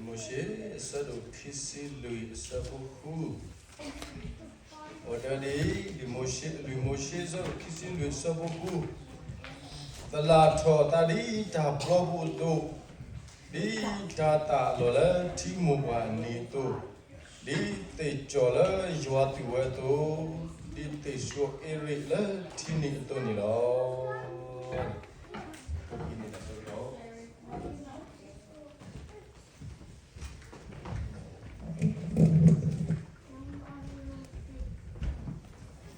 လံာ်မိၤၡ့ အဆၢဒိၣ်ခံဆံလွံၢ် အဆၢဖိဃု, အဝဲတဲဒ်အံၤ, လံာ်မိၤၡ့ လံာ်မိၤၡ့ အဆၢဒိၣ်ခံဆံလွံၢ် အဆၢဖိဃု, သလၣ်ထီၣ်သးဒ်တၢ်ပျီပူၤအသိး, ဒ်တၤသၣ်အလီၢ်လၢထံမိၢ်ပှၢ်နံၤအသိး, ဒ်သ့ၣ်ကၠီၣ်လၢယွၤသူၣ်ဝဲအသိး, ဒ်သ့ၣ်ဆှိးအ့ရ့ၣ်လၢထံနံၤအသိးန့ၣ်လီၤ.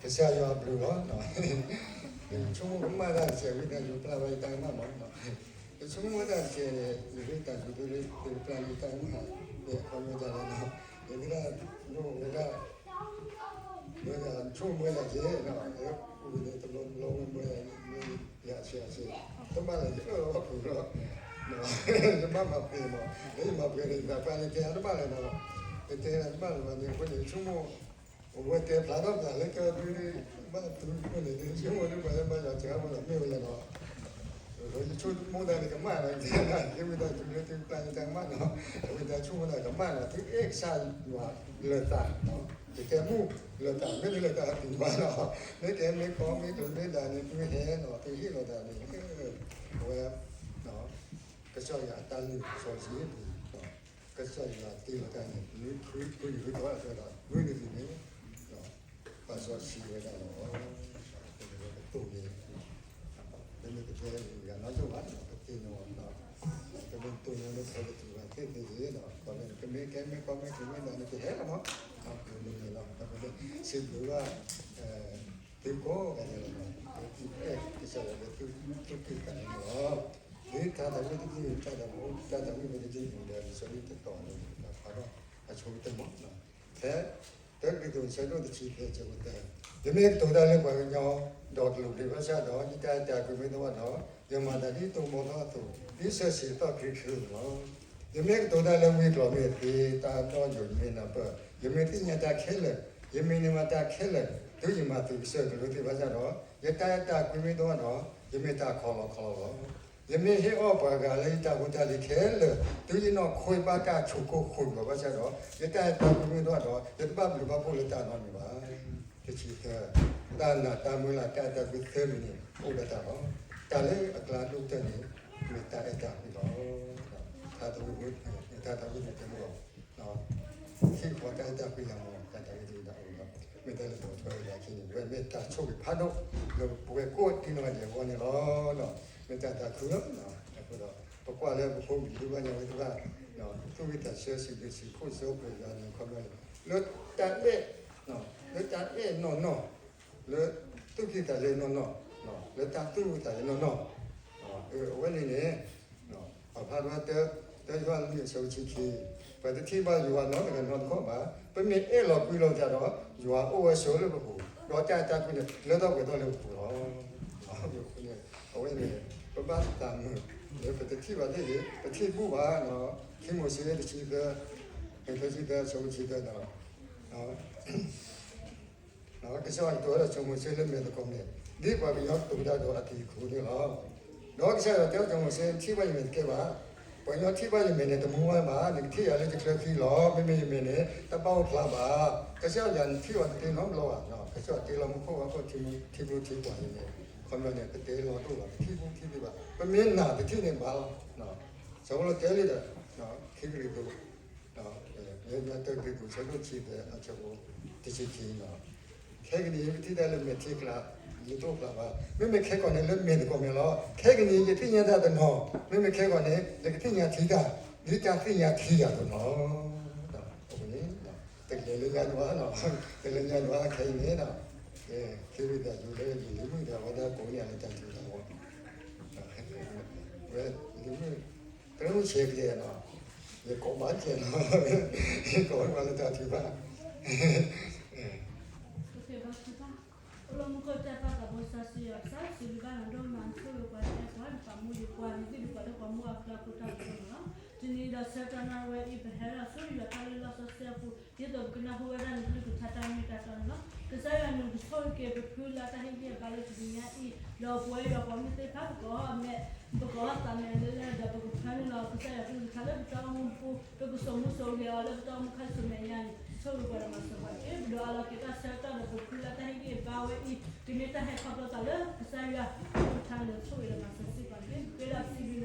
ကစၢ်ယွၤအဘျုးလီၤ. ယဆိကမိၣ်ကမၣ်တၢ်တစဲး ဝံသးစူၤပျၢ်ဘၣ်ယတၢ်ကမၣ်မး, ယဆိကမိၣ်တၢ်တစဲးန့ၣ် ယမ့ၢ်တၢ်ဒုးဒိလၢ ယပျၢ်ယတၢ်ကမၣ်, ယအခီပညီတၢ်လၢ ယသရၣ်ဒိၣ်ဝဲဒၣ် မ့ၢ်ဒၣ်ဆိကမိၣ်ဝဲဒၣ်က့ၤ, အိၣ်ဝဲန့ၣ်တဘျီဘျီဝဲမ့ၢ် ယဆဲးဆဲး, တဘၣ်လၢယအၢၣ်လီၤအီၣ်ပှဲၤလီၤ, ယဘၣ်မၤပှဲၤမး, လၢယမၤပှဲၤန့ၣ် ယသးပှၢ်န့ၣ် တဲတဘၣ်လၢၤနီၤ, ယတဲတဘၣ်လၢၤဘၣ်န့ၣ် အဃိန့ၣ် ယဆိကမိၣ် အဝဲတဲဖျါထီၣ်ပှၤလၢကဒုး ဘၣ်တုၤအဃိန့ၣ် ယဆိကမိၣ်လၢပှၤလၢဘၣ်ယွၤစၢၤအဃိဒီးမ့ၢ်ဝဲလၢၤနီၤ ယဆိကမိၣ်တၢ်န့ၣ်ကမၣ်လီၤ, ယတဲဒၣ် ယဝံသးစူၤလၢသုပျၢ်ယတၢ်ကမၣ်နီၤ, ယဝံသးစူၤမ့ၢ်တၢ်ကမၣ်နီၤ, သုအဲၣ်ကစၢ်ယွၤလၢာ်သး, ယတဲမုၢ်လၢာ်သး မ့တမ့ၢ်လၢာ်သးဟဲတုၤဘၣ်နီၤ, မ့ၢ်ကဲမ့ၢ်ကီမ့ၢ်ကမ့ၢ်ဒၣ်န့ၣ် သုဟဲနီၤ သုဟ့ၣ်လီၤသးန့ၣ်, အဝဲ ကစၢ်ယွၤအတၢ်လုၢ်စီဆှံ ကစၢ်ယွၤတ့လီၤတၢ်န့ၣ် မ့ၢ်ဖုဖုန့ၣ် ဖုသီအဆၢဒီး မုၢ်နံၤန့ၣ် ပှၤစီဆှံဝဲဒၣ်လီၤ. အဃိန့ၣ် ပတိၢ်န့ၣ် ပမ့ၢ်တတဲဂၤနီတဂၤဘၣ် ပသ့ၣ်နီၣ်ဒီး ပမ့ၢ်တိၢ်န့ၣ် မ့ၢ်ဖဲပတူၢ်ဘၣ်သ့ၣ်သ့ၣ်န့ၣ်ဒီး ပမ့ၢ်ကမ့ၢ်ကဲမ့ၢ်ကီမ့ၢ်ကမ့ၢ်ဒၣ်န့ၣ် ပဟဲလီၤမး ပမ့ၢ်န့ၣ်လီၤ. အဃိန့ၣ် စံးဘျုးဘၣ် သုကိးဂၤဒဲးလီၤ. ပအဲၣ်ကစၢ်ယွၤလၢသုသူၣ်ကံၢ်သးလဲန့ၣ်လီၤ. ဒ်တၢ်သးဝံၣ်တကလုာ် တၢ်သးဝံၣ် တၢ်သးဝံၣ်မ့ၢ်တကလုာ်ဒီး လံာ်စီဆှံတတီၤန့ၣ် ဖးထီၣ်အဆိကတၢၢ်မး ဖဲ တၢကရံၣ်သူး အဆၢဒိၣ်တဆံသၢ အဆၢဖိသၢ, ယမ့ၢ်ကတိၤတၢ်လၢပှၤကညီ ဒီးကလုာ်ကလုာ်ဘၣ်ဆၣ်ဒီး ယတၢ်အဲၣ်တၢ်ကွံမ့ၢ်တအိၣ်ဘၣ်ဒီး ယမၤသးဒ်သိမိၢ်သီအသိး ဒ်စၢၤဆံးသီၣ်ချ့ချ့လီၤ. ယမ့ၢ်ကတိၤတၢ်လၢဝံကျိာ်မ့ၢ်သ့ တၢ်ဒီယိာ်ယမ့ၢ်နၢ်ပၢၢ်, ယမ့ၢ်သ့ၣ်ညါတၢ်ခဲလၢာ်, ယမ့ၢ်န့ၢ်မၤတၢ်ခဲလၢာ် တုၤယမၤသုးကစၢၢ်ကလိသ့ၣ်ဘၣ်ဆၣ်ဒီး ယတၢ်အဲၣ်တၢ်ကွံမ့ၢ်တအိၣ်ဘၣ်ဒီး ယမ့ၢ်တၢ်ခီလီၤခီလီၤလီၤ. ယမ့ၢ်ဟ့ၣ်အီၣ်ပှၤဂၤလၢယတၢ်ဖိတၢ်လံၤခဲလၢာ် တုၤယနီၢ်ခွံဘၣ်တၢ်ဆိၣ်ခိၣ်ဃုာ်လီၤဘၣ်ဆၣ်ဒီး ယတၢ်အဲၣ်တၢ်ကွံမ့ၢ်တအိၣ်ဘၣ်ဒီး ယတဘၣ်ဘျုးဘၣ်ဖှိၣ်လၢတၢ်နီတမံၤဘၣ်. တဆံသၢ, တၢ်နာ်တၢ်မုၢ်လၢ်တၢ်အဲၣ်တၢ်ကွံသၢမံၤန့ၣ် အိၣ်ဒီးတၢ်လီၤ. တၢ်လၢအကျါဒိၣ်ကတၢၢ်န့ၣ် မ့ၢ်တၢ်အဲၣ်တၢ်ကွံလီၤ. တၢ်သးဝံၣ် တၢ်သးဝံၣ်န့ၣ်တဲမ့ၢ်လီၤ ဟံၣ်ဃီတၢ်အဲၣ်တၢ်ကွံလၢမ့ၢ်တၢ်သးဝံၣ်တမံၤဒၣ်အိၣ်လီၤ. မ့ၢ်တၢ်လၢပှၤထွဲဝဲဒၣ်ခံန့ၣ် ဝဲမ့ၢ်တၢ်ဆိၣ်ဂ့ၤဖးဒိၣ် လၢပဝဲကိးဒံနီၢ်ဂၤဒဲးအဂီၢ်န့ၣ်လီၤ. မ့ၢ်တၢ်သးခုလီၤ. အဃိဒီး ပကွၢ်လၢပဖိပလံၤဘၣ်ညါဝဲသ့ၣ်တဖၣ် သူၣ်ဝံၣ်သးဆၢစံးဘျုးစံးဖှိၣ်စံးပတြၢၤယွၤန့ၣ် ခီပညီန့ၣ် လၢတၢ်အဲၣ် လၢတၢ်အဲၣ်နီၢ်နီၢ် လၢသူၣ်ကံၢ်သးလဲနီၢ်နီၢ် လၢတၢ်သူၣ်ဝံၣ်သးလဲနီၢ်နီၢ် အဝဲန့ၣ်န့ၣ် ပဖးဒိတၢ် တၢယွၤလွံၢ်အဆၢဖိခံဆံခံ ပတထံၣ်ဘၣ်ယွၤနီတဂၤနီတခီၣ်ဘၣ်. ပမ့ၢ်အဲၣ်လီၤကွံလီၤပသးဒီး ယွၤအိၣ်ဝဲဆိးလၢပပူၤ ဒီးတၢ်အဲၣ်တၢ်ကွံန့ၣ် လၢထီၣ်ပှဲၤထီၣ်လၢပပူၤလီၤ. အဝဲန့ၣ် ပဘၣ်သးမုာ်လၢပတထံၣ်ဘၣ်သ့ၣ်ဂ့ၤ ပထံၣ်ဘူၣ်ဘၣ် ခံမိၤၡ့တဆံသၢ ခံမိၤၡ့တဆံသၢ အဆၢဖိတဆံသၢဒီး ကစၢ်ယွၤကတိၤဝဲဒၣ်စီၤမိၤၡ့လၢမဲာ်သကိးမဲာ် ဒ်ပှၤကညီကတိၤတၢ်ဒီးအတံၤအခိၣ်န့ၣ်လီၤ. ဒီးကစၢ်ယွၤတဲစီၤမိၤၡ့ ထံၣ်ဘၣ်ယမဲာ်တကဲဘၣ်. ပှၤကညီထံၣ်ဘၣ်ယမဲာ်န့ၣ် တမူဝဲဘၣ်, နကထံၣ်ယၤလၢယချၢခံလီၤ. မ့မ့ၢ်ယမဲာ်န့ၣ် တဘၣ်အိၣ်ဖျါဘၣ်. ကစၢ်ယွၤနထံၣ်အီၤတသ့နီတဘျီဘၣ်. ကစၢ်ယွၤတ့လီၤမူခိၣ်ဘၣ်ခိၣ်ထံမူထံကျိထံကွၢ်န့ၣ် ခီပညီန့ၣ် ပတဲလီၤတအိၣ်ဘၣ်, ပထံၣ်ဘူၣ်ထံၣ်သ့ဘၣ်. ပမ့ၢ်နာ်ပထံၣ်န့ၣ်ဘၣ်လီၤ. စီၤပီလူးတဲလံဒီး ခံကရံၣ်သူး လၢတၢကရံၣ်သူး အဆၢဒိၣ်တဆံသၢ အဆၢဖိတဆံခံန့ၣ်လီၤ. ခဲကနံၣ်အံၤ ပထံၣ်တၢ်လၢမဲာ်ထံကျါ လၢတအိၣ်ဖျါဘၣ်. မ့မ့ၢ်ခဲကီၢ်န့ၣ်လၢမဲာ်သကိးမဲာ်လီၤ. ခဲကနံၣ်အံၤ ယသ့ၣ်ညါတၢ်တနီၤ, မ့မ့ၢ်ခဲကီၢ်န့ၣ် ယကသ့ၣ်ညါထံတၢ် ဒ်တၢ်သ့ၣ်ညါထံယၤတနီၤလီၤ. အဃိန့ၣ် တလဲၤလၢညါဒွး, တလဲၤလၢညါဒွးခဲအံၤန့ၣ်ဒီး ခ့ဝံသးစူၤလၢယလံၤမုၣ်ဒီး အဝဲဒၣ်ကိးန့ၢ်ယၤလၢတၢ်ထူးတၢ်တီၤ ဝဲလံၤမုၣ် တရၢဆဲးကျဲးနီၤ, ယကိးဘၣ်ကျဲးနီၤ, ယကိးဝဲပှၤလၢတၢ်ထူးဘၣ်. အိၣ်လၢမူခိၣ်တၢ်ပၢ်သးဘိစီဆှံယွၤကစၢ် စံးဘျုးဘၣ်နၤဒိၣ်မး နဆိၣ်ဂ့ၤပှၤတၢ်အဲၣ်ပှၤ နပာ်မူဒံးပှၤ နသုးဒံးပှၤလၢပှၤမူအကျါဖိတၢ်အဃိန့ၣ်လီၤ. တနံၤဒီးဆၢကတီၢ်နၣ်ရံၣ်ဝဲအံၤ ပဟဲဒီးဆိၣ်ဂ့ၤယွၤတၢ်လၢလီၢ်စီဆှံအပူၤ ဒ်သိးပကနၢ်ဟူဝဲဒၣ်နကလုၢ်ကထါတၢ်မ့ၢ်တၢ်တီန့ၣ်လီၤ. ကစၢ်ယွၤနကဆိၣ်ဂ့ၤက့ၤပဖုလၢတၢ်ဟ့ၣ်ဂံၢ်ဟ့ၣ်ဘါလၢတနံၤညါအံၤ ဒီးပဝဲယွၤပှၤမုၢ်သ့ၣ်တဖၣ်သကိးအမဲာ် ပကိးဘၣ်သးမဲာ်လၢလၢဒီး ပကဖၢနုာ်လီၤကစၢ်ယွၤကလုၢ်ကထါလၢပတၢ်အိၣ်မူပူၤ, ပကစိာ်မူစိာ်ဂဲၤအီၤလၢပတၢ်အိၣ်မူခါဆူမဲာ်ညါန့ၣ်, ဆိၣ်ဂ့ၤပှၤဒီးမၤစၢၤပှၤတက့ၢ်. ပဒိးအါလီၤက့ၤတၢ်ဆၢကတီၢ်ဒီး ပဖုလၢတၢ်ဟ့ၣ်ဂံၢ်ဟ့ၣ်ဘါဝဲအံၤ, ကမ့ၢ်တၢ်ဟဲခီဖျိသးလၢကစၢ်ယွၤကလုၢ်ကထါန့ၣ်, ဆိၣ်ဂ့ၤဒီးမၤစၢၤစ့ၢ်ကီးတက့ၢ်.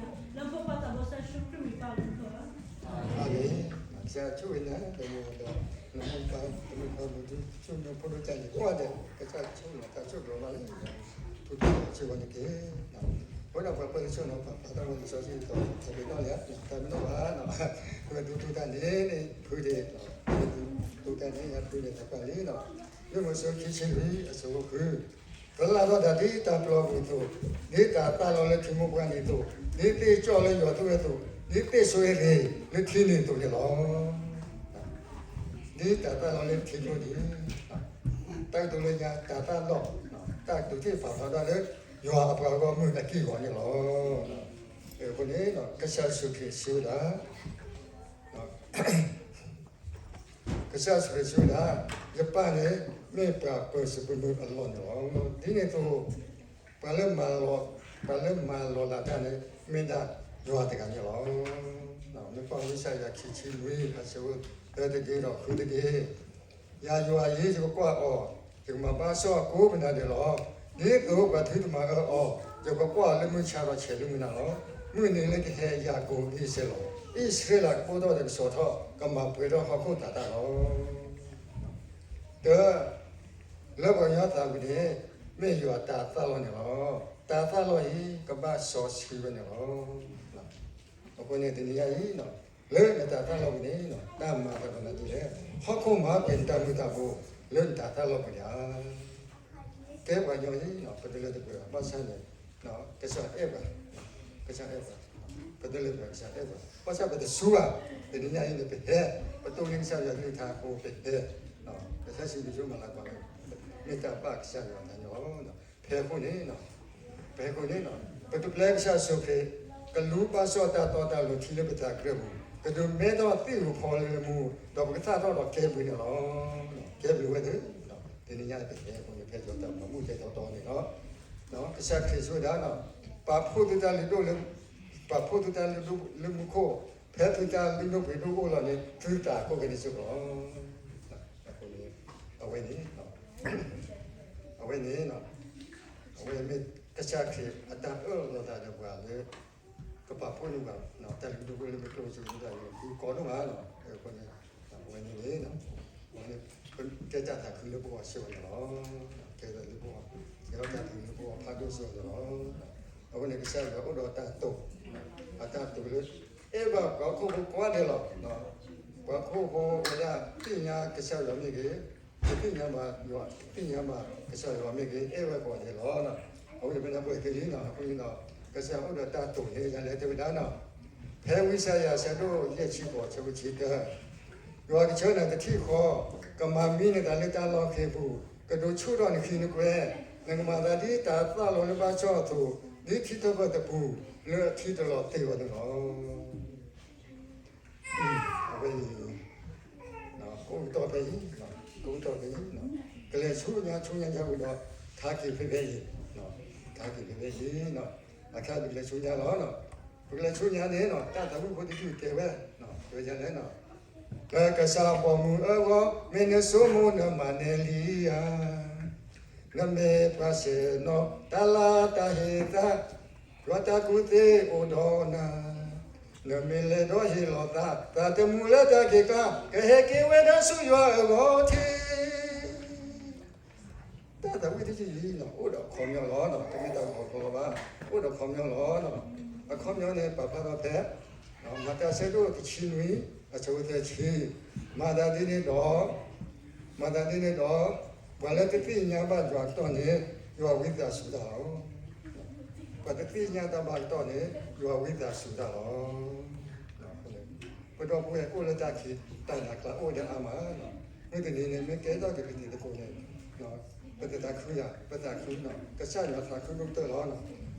ပဃ့လၢပစံးဘျုးနၤ လၢမူခိၣ်ပၢ်သးဘိစီဆှံခရံာ်မံၤပၢ်လၢမူခိၣ်ဧၢ. ကစၢ်ဆိၣ်ဂ့ၤနၤ ဒီးမိၢ်ဒီး နမိၢ်ပၢ် တမုၣ်ဖိမုၣ်ဒု ဆိၣ်မိၢ်ဖိဒိၣ်ကၢ်န့ၣ် ကိးဂၤဒဲး ကစၢ်ဆိၣ်ဂ့ၤနၤ တၢ်ဆိၣ်ဂ့ၤဘၣ်လၢ ထူထူဆ့ဝဲတက့ၢ်. အဃိဒီးပှၤပၢလၢဆိၣ်ဂ့ၤနၤ ပှၤပာ်တၢ်ဝဲလံာ်စီဆှံအသိး တၢ်ဘျုးနီၣ်လဲၣ် တၢ်ဘျုးနီၣ်ဘၣ်, ပဒူတူၢ်တၢ်န့ၣ်န့ၣ် ဖုဒ့ၣ်, ပဒူတူၢ်တၢ်န့ၣ် ယၤဖုဒ့ၣ်တကးလံနီၤ, လၢမိၤၡ့ခံဆံလွံၢ် အဆၢဖိဃု သလၣ်ထီၣ်တၢ်ဒ်တၢ်ပျီပူၤအသိး, ဒ်တၢ်သးလီၤလၢထံမိၢ်ပှၢ်န့ၣ်အသိး, ဒ်သ့ၣ်ကၠီၣ်လၢယွၤသွဲၣ်အသိး, ဒ်သ့ၣ်ဆိၣ်ဂ့ၤလၢထံန့ၣ်အသိးန့ၣ်လီၤ. ဒ်တၢ်သးလီၤလၢထံကျိန့ၣ်, တၢ်ကတိၤလၢညါတၢ်သးလီၤ, တၢ်ကတိၤသ့ၣ်တဖၣ်ဖးဒိၣ်လၢ ယွၤအပှၤဂီၢ်မုၢ်အက့ၢ်အဂီၤန့ၣ်လီၤ. အဃိန့ၣ် ကစၢ်ယ့ၣ်ၡူးခရံာ်စံးဝဲဒၣ် ကစၢ်ယ့ၣ်ၡူးခရံာ်စံးဝဲဒၣ်, ယပၢ်န့ၣ် မ့ၢ်ပှၤပၢၤစံးပမုၢ်အလီၢ်န့ၣ်လီၤ. ဒ်န့ၣ်အသိး ပှၤလၢမၤလီၤ, ပှၤလၢမၤလီၤလးတၢ်န့ၣ် မ့ၢ်ဒၣ်ယွၤတဂၤန့ၣ်လီၤ. နကွၢ်ဝံယၡါယၤခံဆံနွံ အဆၢဖိသၢတဒ့ဒီးဃုတဒ့, ယၤယွၤအံၤ ယကကွၢ်အီၤ, ယကမၤဘၣ်စီၣ်ကိးမနၤဒဲးလီၤ. ဒ်သိးပှၤထုကမၤအၢအီၤ, ယကကွၢ်အီၤလၢမုၢ်ဆါဒီးဆဲးလၢမုၢ်နၤလီၤ. မုၢ်နံၤလၢကဟဲယၤကိာ်အံၣ်စရ့လး, အံၣ်စရ့လးကပိၢ်ထီၣ်ဒီးကဆှီထီၣ်, ကမၤပှဲၤထီၣ်ဟီၣ်ခိၣ်တၤသၣ်လီၤ. တၢ, လၢပှၤကညီသးဝံၤန့ၣ် မ့ၢ်ယွၤတၢ်သးလီၤန့ၣ်လီၤ. တၢ်သးလီၤအံၤ ကဘၣ်စီဆှံဝဲန့ၣ်လီၤ. အဃိန့ၣ်တနံၤညါအံၤ လၢနတၢ်သးလီၤပူၤန့ၣ် တၢ်မၤသးပနာ်ဒ်လဲၣ်, ဟီၣ်ခိၣ်မၤကွံာ်နတၢ်မုာ်တၢ်ဘိ လၢနတၢ်သးလီၤပူၤန့ၣ်ဧါ. ကဲပှၤကညီအံၤ ပတလၢတပှဲၤဘၣ် ဘၣ်ဆၣ်န့ၣ် ကစၢ်အဲၣ်ပှၤ, ကစၢ်အဲၣ်ပှၤ, ပတလၢတပှဲၤ ကစၢ်အဲၣ်ပှၤ ဘၣ်ဆၣ်ပတစူဘၣ်. တနံၤညါအံၤန့ၣ် ပဟဲ, ပတိၢ်န့ၢ်ကစၢ်ယွၤကလုၢ်ကထါအဃိ ပဟဲ, ကစၢ်စံးဘျုးဆိမၤလၤကပီၤလၢ မ့ၢ်တၢ်ဘၣ်ကစၢ်ယွၤတၢ်ညီလီၤ. ဖဲအဃိန့ၣ် ဖဲအဃိန့ၣ် ပကပျဲကစၢ်ယ့ၣ်ၡူးခရံာ် ကလူၤဘၣ်စီၣ်တၢ်တီတၢ်လိၤထံလၢပသးကရၢၢ်ပူၤ, ကဒုးမဲထီၣ်သ့ၣ်ဧိၤဖီလၢမူ, ဒီးပကသၣ်ထီၣ်ဒီးကဲဘျုးန့ၣ်လီၤ. ကဲဘျုးဝဲသ့ၣ်, တနံၤညါပဟဲအဃိန့ၣ် ဖဲယွၤတၢ်မၤမူတဲတီတီန့ၣ်လီၤ. ကစၢ်ခရံာ်စံးဝဲဒၣ်, ပာ်ဖှိၣ်သုတၢ်လုၢ်ဒိၣ်လၢ, ပာ်ဖှိၣ်သုတၢ်လုၢ်ဒိၣ်လၢမူခိၣ်, ဖဲသုတၢ်လုၢ်ဒိၣ်ပှ့ၤဒိၣ်အိၣ်လီၤန့ၣ် သုသးကိးကန့ၢ်စ့ၢ်ကီးလီၤ. အဝဲန့ၣ်, အဝဲန့ၣ်, အဝဲမ့ၢ်ကစၢ်ခရံာ်အတၢ်အၢၣ်လီၤသးဒီးပှၤလၢ ကပာ်ဖှိၣ်န့ၢ်ပှၤ တၢ်လုၢ်ဒိၣ်ပှ့ၤဒိၣ်လၢမူခိၣ်စ့ၢ်ကီး အဃိန့ၣ်, အဝဲန့ၣ်န့ၣ်, အဝဲန့ၣ် ကဲတၢ်သးခုလၢပဂီၢ်စ့ၢ်ကီးန့ၣ်လီၤ. ကဲတၢ်သးခုလၢပဂီၢ်, ကဲထီၣ်တၢ်သးခုလၢပဂီၢ်ဖးဒိၣ်စ့ၢ်ကီးန့ၣ်လီၤ. အဃိန့ၣ် ကစၢ်ယွၤအိၣ်ဒီးတၢ်တိာ်, အတၢ်တိာ်လၢ အဲၣ်ဘၣ်ပှၤဟီၣ်ခိၣ်ဖိကိးဂၤဒဲးလီၤ. ပှၤဟီၣ်ခိၣ်ဖိဝဲဒၣ်သ့ၣ်ညါကစၢ်ယွၤမ့ၢ်ဂ့ၤ, တသ့ၣ်ညါဘၣ်ယွၤ, တသ့ၣ်ညါဘၣ်ကစၢ်ယွၤမ့ၢ်ဂ့ၤ အဲၣ်ဝဲကိးဂၤဒဲးလီၤ. အဃိန့ၣ် ပနၢ်ပှဲၤသုလံနီၤ, အဃိန့ၣ်ဒီး ကစၢ်ယွၤအိၣ်ဒီးတၢ်တိာ်န့ၣ် ယလဲၤတဲဝဲဒၣ်နီၤ, ဖဲဝံယၡါယၤအဆၢဒိၣ်ယဲၢ်ဆံဃိး အဆၢဖိတဆံတၢ, ယွၤကဆှၢနၤတထံၣ်ဃီ, ကမၤမံနသးလၢတၢ်လီၢ်ခံပူၤ, ကဒိးဆူၣ်ထီၣ်နဃံနကွဲ, နကမၤသးဒ်တၢ်သၣ်လီၤလၢဘၣ်ဆီၣ်အသိး, ဒ်ထံထီၣ်ပၢၢ်တပူၤ လၢအထံတလီၤသ့ၣ်ဝဲန့ၣ်လီၤ. အဝဲအံၤ ကအိၣ်ကတီၢ်ဖဲအံၤ, ကအိၣ်ကတီၢ်ဖဲအံၤ, ကလဲၤဆူညါဆူညါညါဝံၤဒီး ထါက့ၤဖဲဖဲအံၤ, ထါက့ၤဖဲဖဲအံၤ, အခါပကလဲၤဆူညါလီၤ. ပကလဲၤဆူညါန့ၣ် တၢ်သးဝံၣ်ဖိတယုၢ်တဲဝဲ, တဲဝဲဒ်လဲၣ်, ပကစၢ်ပိာ်မုၣ်အဂီၢ် မ့ၢ်နဆိကမိၣ်နမၤနၢၤလံဧါ. နမ့ၢ်ပှၤဆဲးနီၣ် တၢ်လၢတၢ်ဟ့ၣ်သါ ယွၤတၢ်ကူၣ်သ့အိၣ်ဒီးနၤ, နမ့ၢ်လဲၤဒီးဟ့ၣ်လီၤသး သးတမုာ်လၢတၢ်က့ၤကျါ ကဟဲက့ၤဝဲဒၣ်ဆူယွၤအဂီၢ်ထံ တၢ်သးဝံၣ်တယုၢ်အံၤ အိၣ်ဒီးအခီပညီလီၤ. တမ့ၢ်တၢ်ဂီၤခီလီၤဘၣ်, အိၣ်ဒီးအခီပညီလီၤ. အခီပညီန့ၣ် ပာ်ဖျါထီၣ်ဖဲ မၤတၢ်ဆၢဒိၣ်တဆံနွံ အဆၢဖိသၢဆံ, မၤသးဒ်န့ၣ်ဒီး မၤသးဒ်န့ၣ်ဒီး ပှၤလၢတသ့ၣ်ညါဘၣ်ယွၤအကတီၢ်န့ၣ် ယွၤဝံသးစူၤတၢ်လီၤ. ပှၤတသ့ၣ်ညါတၢ်ဘၣ်အကတီၢ်န့ၣ် ယွၤဝံသးစူၤတၢ်လီၤ. ပဒီပုၢ်ဝဲၢ်အိၣ်လၢတၢ်ခံးတၢ်နးကျါအိၣ်ဒၣ်အါမး, မုၢ်တနံၤန့ၣ် မ့ၢ်ကဲထီၣ်က့ၤပတံၤသကိးန့ၣ် ပတသးခုယၤ, ပသးခုနီၤ, ကစၢ်ယွၤသးခုဒိၣ်ကတၢၢ်လီၤ.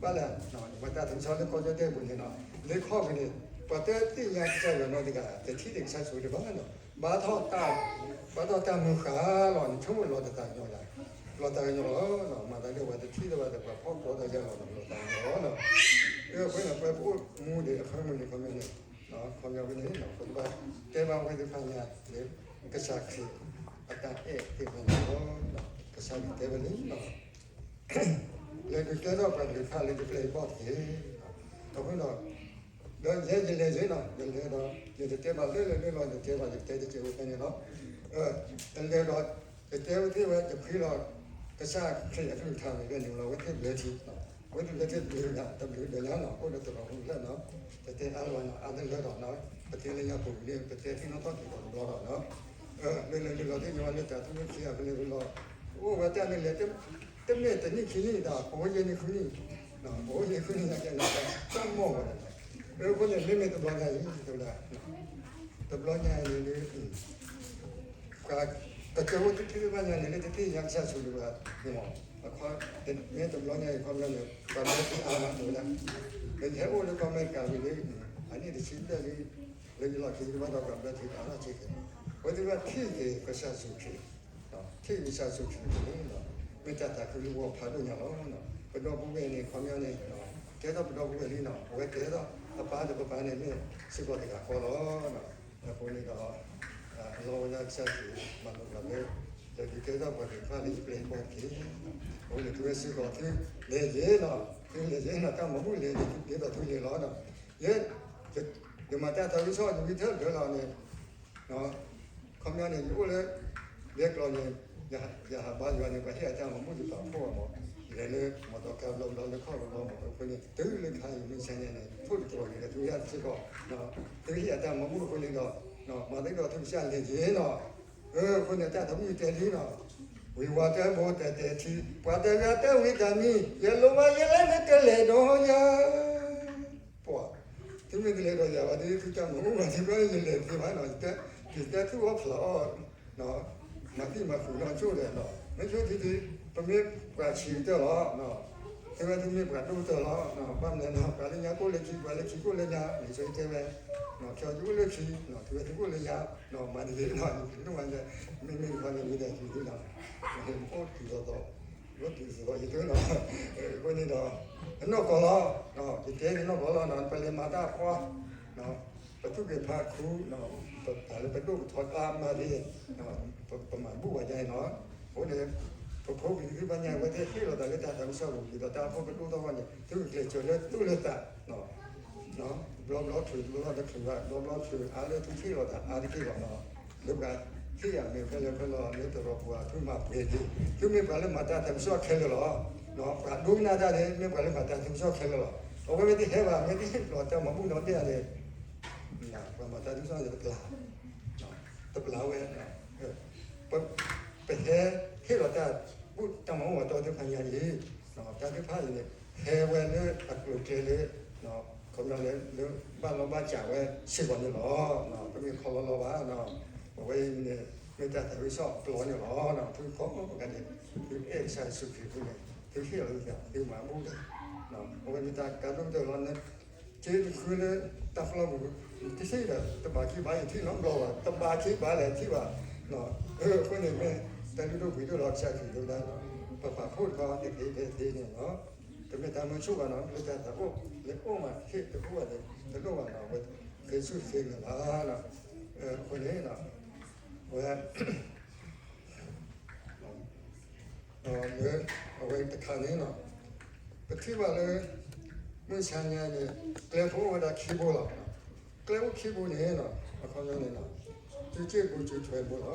ဘၣ်လဲၣ်, ပတၢ်သးဆၢလၢကီၢ်ကၠီၣ်တဲၣ်ပူၤန့ၣ်နီၤ, လၢခီၣ်ပူၤန့ၣ် ပှၤတသ့ၣ်ညါကစၢ်ယွၤနီတဂၤ တထံၣ်ဒံးကစၢ်ယွၤတဘၣ်နီၤ, ဘၣ်ထီၣ်တၢ်, ဘၣ်ထီၣ်တၢ်မုၢ်ဃၢ်လီၤန့ၣ် ဆိကမိၣ်လီၤတသးကညီၤယၤ, လီၤသးကညီၤလီၤ. မၤသးဒ်ပှၤတထံၣ်ဒံးဘၣ်ဒီး ပှၤဖီၣ်ကျိဒီးယၤလီၤ လီၤသးကညီၤလီၤ. အဃိန့ၣ် ပဝဲပအိၣ်မူဒံးအခီပညီန့ၣ် ခီပညီန့ၣ် ခီပညီဝဲန့ၣ် ပကဘၣ်တဲဘၣ်ဝဲသ့ၣ်တဖၣ်ညါလၢ ကစၢ်ခရံာ်အတၢ်အဲၣ်သ့ၣ်တဖၣ်န့ၣ်လီၤ. ကစၢ်ခရံာ်တဲဝဲလံ လၢဒုးကဲထီၣ်ပှၤကလုာ်တဖၣ်လၢယပျဲၢ်ယဘီၣ်တက့ၢ်. အဃိဒီး ဒီးယဲယလဲၤယ့ၣ်နီၤ ယလဲၤဒီး ယတတဲဘၣ်လၢလၢလၢလီၤ ယတဲဘၣ် ယတဲတကဲးဝဲဖဲန့ၣ်လီၤ. ယလဲၤဒီး ယတဲဝဲသ့ၣ်ဝဲ ယဖှံလီၤ ကစၢ်ခရံာ်အကလုၢ်ကထါန့ၣ် ဝဲန့ၣ်လီၤ ဝဲသ့ၣ်ဘျၢထံ ဝဲသ့ၣ်ဘျၢထံတဘျုးညါ တဘျုးဒီးညါနီၤ အိၣ်ဒီးတရီးဖိလၢနီၤ ပတဲအါလီၤနီၤ အါတလၢဒီးနီၤ ပတဲလၢညါပူၤန့ၣ် ပတဲသ့ၣ်နီၣ်ထီၣ်က့ၤဒီးတဘျီဒီးနီၤ လၢလၢလၢလီၤသ့ၣ်ညါဝဲလၢတၢ်သူၣ်ဝဲခံဂၤဖဲလဲၣ်ဖဲလဲၣ် အိၣ်ဝဲတၢ်လၢလဲၤ တမ့ၢ်တနံၣ်ခံနံၣ်ဒီး ပဝဲယဲၢ်နံၣ်ဃုနံၣ် ပဝဲယဲၢ်နံၣ်ဃုနံၣ်ညါကဲနီၤ တၢ်မီၢ်ဝဲဒၣ် အဃိန့ၣ် မ့မ့ၢ်တဘျီညါအံၤ တဝဲဒၣ် တဘျီညါအံၤန့ၣ် ပှၤကစၢၢ်အိၣ်တထံၣ်တဘၣ်ညါန့ၣ် လၢတထံၣ်ညါကစၢ်ဆိၣ်ဒၣ်ဝဲ မ့ၢ်တဘျီညါအံၤ ခီပညီန့ၣ် ပှၤမၢသုအါမးတဝဲဒၣ် လၢယဟဲအိၣ်လၢကီၢ်အမဲရကၤဝံၤလံ အနံၣ်တဆံဘျဲၣ်လံ လၢယလီၢ်ခံတဘၣ်ဒီးပှၤမၢသုအါထီၣ်က့ၤ ဝဲသ့ၣ်တဖၣ်ထံၣ်က့ၤကစၢ်ယ့ၣ်ၡူးခရံာ် ထံၣ်ကစၢ်ယ့ၣ်ၡူးခရံာ်န့ၣ် မ့ၢ်တၢ်သးခုလၢပဂီၢ်ဖးဒိၣ်ညါလီၤ. ပဒီပုၢ်ဝဲၢ်န့ၣ် ခီပညီန့ၣ် ကဲထီၣ်ပဒီပုၢ်ဝဲၢ်လံနီၤ အဝဲကဲထီၣ်အပၢ်ဒီးပပၢ်န့ၣ် မ့ၢ်စ့ၢ်ကီးတဂၤဃီလီၤ. အဃိန့ၣ်ဒီး အလီၢ်ဝဲဒၣ်ကစၢ်ခရံာ် မၤလိာ်ပှၤလၢ ဒီးဒုးကဲထီၣ်ပှၤသ့ၣ်တဖၣ်လၢယပျဲၢ်ယဘီၣ်တက့ၢ်. အဃိန့ၣ် သုဝဲစ့ၢ်ကီးသုလဲၤယ့ၣ်နီၤ သုလဲၤယ့ၣ်နီၤ တၢ်မၤဘူၣ်လဲၤဒ်သိးသုလဲၤလီၤနီၤ ယဲ ယမၤတၢ်သးဝံၣ်ဆီၣ် ယဝံထၢၣ်ဒၢလီၤန့ၣ် ခီပညီန့ၣ် ယအိၣ်လၢ ယဲၢ်ကျီၤန့ၣ် ယဟးဘါယွၤန့ၣ် ပှၤဟ့ၣ်အတၢ်မၤဘူၣ်ယပာ်ဖှိၣ်အီၤမး လဲၤလၢမီတီကါဘျီဘျီလၢခီၣ်ဘျီဘျီမး အဃိန့ၣ် တုၤလၢခါအံၤမုၢ်ဆါညါန့ၣ် ထိၣ်တကျီၤန့ၣ် လၢသုဟ့ၣ်အတၢ်စ့ၢ်ကီး သုဟ့ၣ်အတၢ်မၤဘူၣ်အဃိန့ၣ်ဒီး မၤသ့ဒီးသုကစၢ်လဲၤယ့ၣ်နီၤ အဃိန့ၣ် တၢ်သးဝံၣ်တဲလံနီၤ ဝံၤဝါတၢဘိတဲတဲထံ ပှၤတဂၤတဲဝံၤတၢ်မံၤ ယလိၣ်ဘၣ်ယဲလၢနတလဲၤဒီးယၤ ပှၤ သုမ့ၢ်တလဲၤဒီးယၤဘၣ်ဒီး သုတၢ်မၤဘူၣ်ဘၣ်သုဘၣ်ယလဲၤသ့ဘၣ်နီၤ ယတဲသုအီၣ်ဖျါအီၣ် မၤသံမၤဃုာ်နီၢ်ဆိၣ်ဒီးနီၤ မ့ၢ်ဆိၣ်ထံထံ ပမ့ၢ်ပှၤဆံးကတၢၢ်လီၤ သုဝဲသုမ့ၢ်ပှၤဒိၣ်ကတၢၢ်လီၤ ဘၣ်မနုၤနီၤ ပှၤလၢညါကိၣ်လၢခံ ပှၤလၢခံကိၣ်လၢညါ လံာ်စီဆှံတဲဝဲ ကၠီယအိၣ်လၢခံ သုဝဲသုအိၣ်လၢညါ မၤတဂ့ၤနီၤ ယလိၣ်မး မ့မ့ၢ်တခီန့ၣ်မ့ၢ်ဒၣ်သုန့ၣ်နီၤ အိၣ်တုၤသိးသိး အိၣ်တုၤသိးသိးယသုနီၤ အဃိန့ၣ်ဒီး အနီၢ်ကီၢ်လီၤ ယတဲန့ၣ်နီၢ်ကီၢ်လီၤနီၤ ပလဲၤမၤတၢ်အဖီ ပသူၣ်က့ၤဖးခူ ပတၢ်လၢပဒိၣ်ပထီတၢ်မၤဒ် ပမၤဘူၣ်ဝဲဒ်န့ၣ်နီၤ အဃိန့ၣ် ပဖိပလံၤသုဘၣ်ညါဝဲသ့ၣ်ဟ့ၣ်လီၤသးလၢတၢ်သးဝံၣ်ဆီၣ်ပူၤ ဒ်သိးတၢ်အိၣ်ဖှိၣ်ကဒိၣ်ထီၣ်ဝဲန့ၣ် သုကကျဲးစၢးလၢသူၣ်လၢသး ဘျီဘျီချုးဘျီဘျီတချုးဘၣ် ဘျီဘျီချုးအါလၢသုဟ့ၣ်လီၤသးအါတက့ၢ်လီၤနီၤ လၢပှၤဟ့ၣ်ယၤမ့ၢ်ဖဲလဲၣ်ဖဲလဲၣ်လၢတရီပူၤ သုမၤပှဲၤက့ၤ သုမ့ၢ်ပှၤလၢမၤတၢ်သးဝံၣ်ဆီၣ်ခဲလၢာ်လီၤ ပှၤဒိကနၣ်တၢ်န့ၣ် မ့ၢ်ပှၤလၢမၤတၢ်သးဝံၣ်ဆီၣ်ခဲလၢာ်လီၤ အဝဲမ့ၢ်တဟဲဘၣ် မ့ၢ်တဟ့ၣ်လီၤတၢ်မၤဘူၣ်ဒီးတဲန့ၣ် ပှၤမၤတၢ်သးဝံၣ်ဆီၣ်န့ၣ်တပျၢ် တပျၢ်ဝဲ ပဟဲဟ့ၣ်လီၤတၢ်ဘူၣ်တၢ်မၤဘူၣ်အတီၤသ့ၣ်တဖၣ်ညါအံၤ တၢ်သ့ၣ်တဖၣ်အံၤန့ၣ် ဟဲဝဲလၢအကျိၤအကျဲလၢ ခီပညီလၢ လၢဘၣ်လီၢ်ဘၣ်စးဝဲစ့ၢ်ကီးန့ၣ်လီၤ. တမ့ၢ်ခီလီၤလီၤဘၣ်. အဝဲအံၤန့ၣ် မ့ၢ်တၢ်သးဝံၣ်ဆီၣ်ပျီန့ၣ်လီၤ. သုကိးဂၤဒဲး သုအဲၣ်ကစၢ်ယ့ၣ်ၡူးခရံာ်အဃိန့ၣ် သုဟ့ၣ်လီၤသုသး သုမၤဘူၣ်တၢ် အဝဲမ့ၢ်တၢ်ကါဒိၣ်ကတၢၢ်လီၤန့ၣ် က့တဃုလၢတၢ်ပျီပူၤ တထံၣ်ဒီး တဘၣ်ခံဘၣ်ယထံၣ်နီတဘျီဘၣ် တဘၣ်ခံဘၣ်လဲၣ်ထံၣ်ဘၣ်. အဃိန့ၣ်မ့ၢ် တၢ်လုၢ်ဒိၣ်ပှ့ၤဒိၣ်လီၤကစၢ်ခရံာ်ဒိၣ်ဒၣ် ပပာ်ဖှိၣ်တခီသ့သ့န့ၣ်လီၤ. တမ့ၢ်တၢ်မုာ်ဆိၣ်ဘၣ်နီၤ လၢတၢ်သးအိၣ် လၢအိၣ်မးဟ့ၣ်တအိၣ်ဘၣ်န့ၣ် တလိၣ်ဘၣ်နီၤ အဝဲဃ့ဆူၣ်သ့လၢၤဘၣ်. အဃိန့ၣ် အဝဲ လၢအဝဲတခါန့ၣ်နီၤ ပထံၣ်ဘၣ်လၢ မုၢ်ဆါညါန့ၣ် ကျဲဖိအိၣ်ဝဲဒၣ်ခံဘိလီၤ. ကျဲအိၣ်ခံဘိန့ၣ်နီၤ အခီပညီန့ၣ်နီၤ စုစ့ၣ်ဘိစုထွဲဘိလီၤ.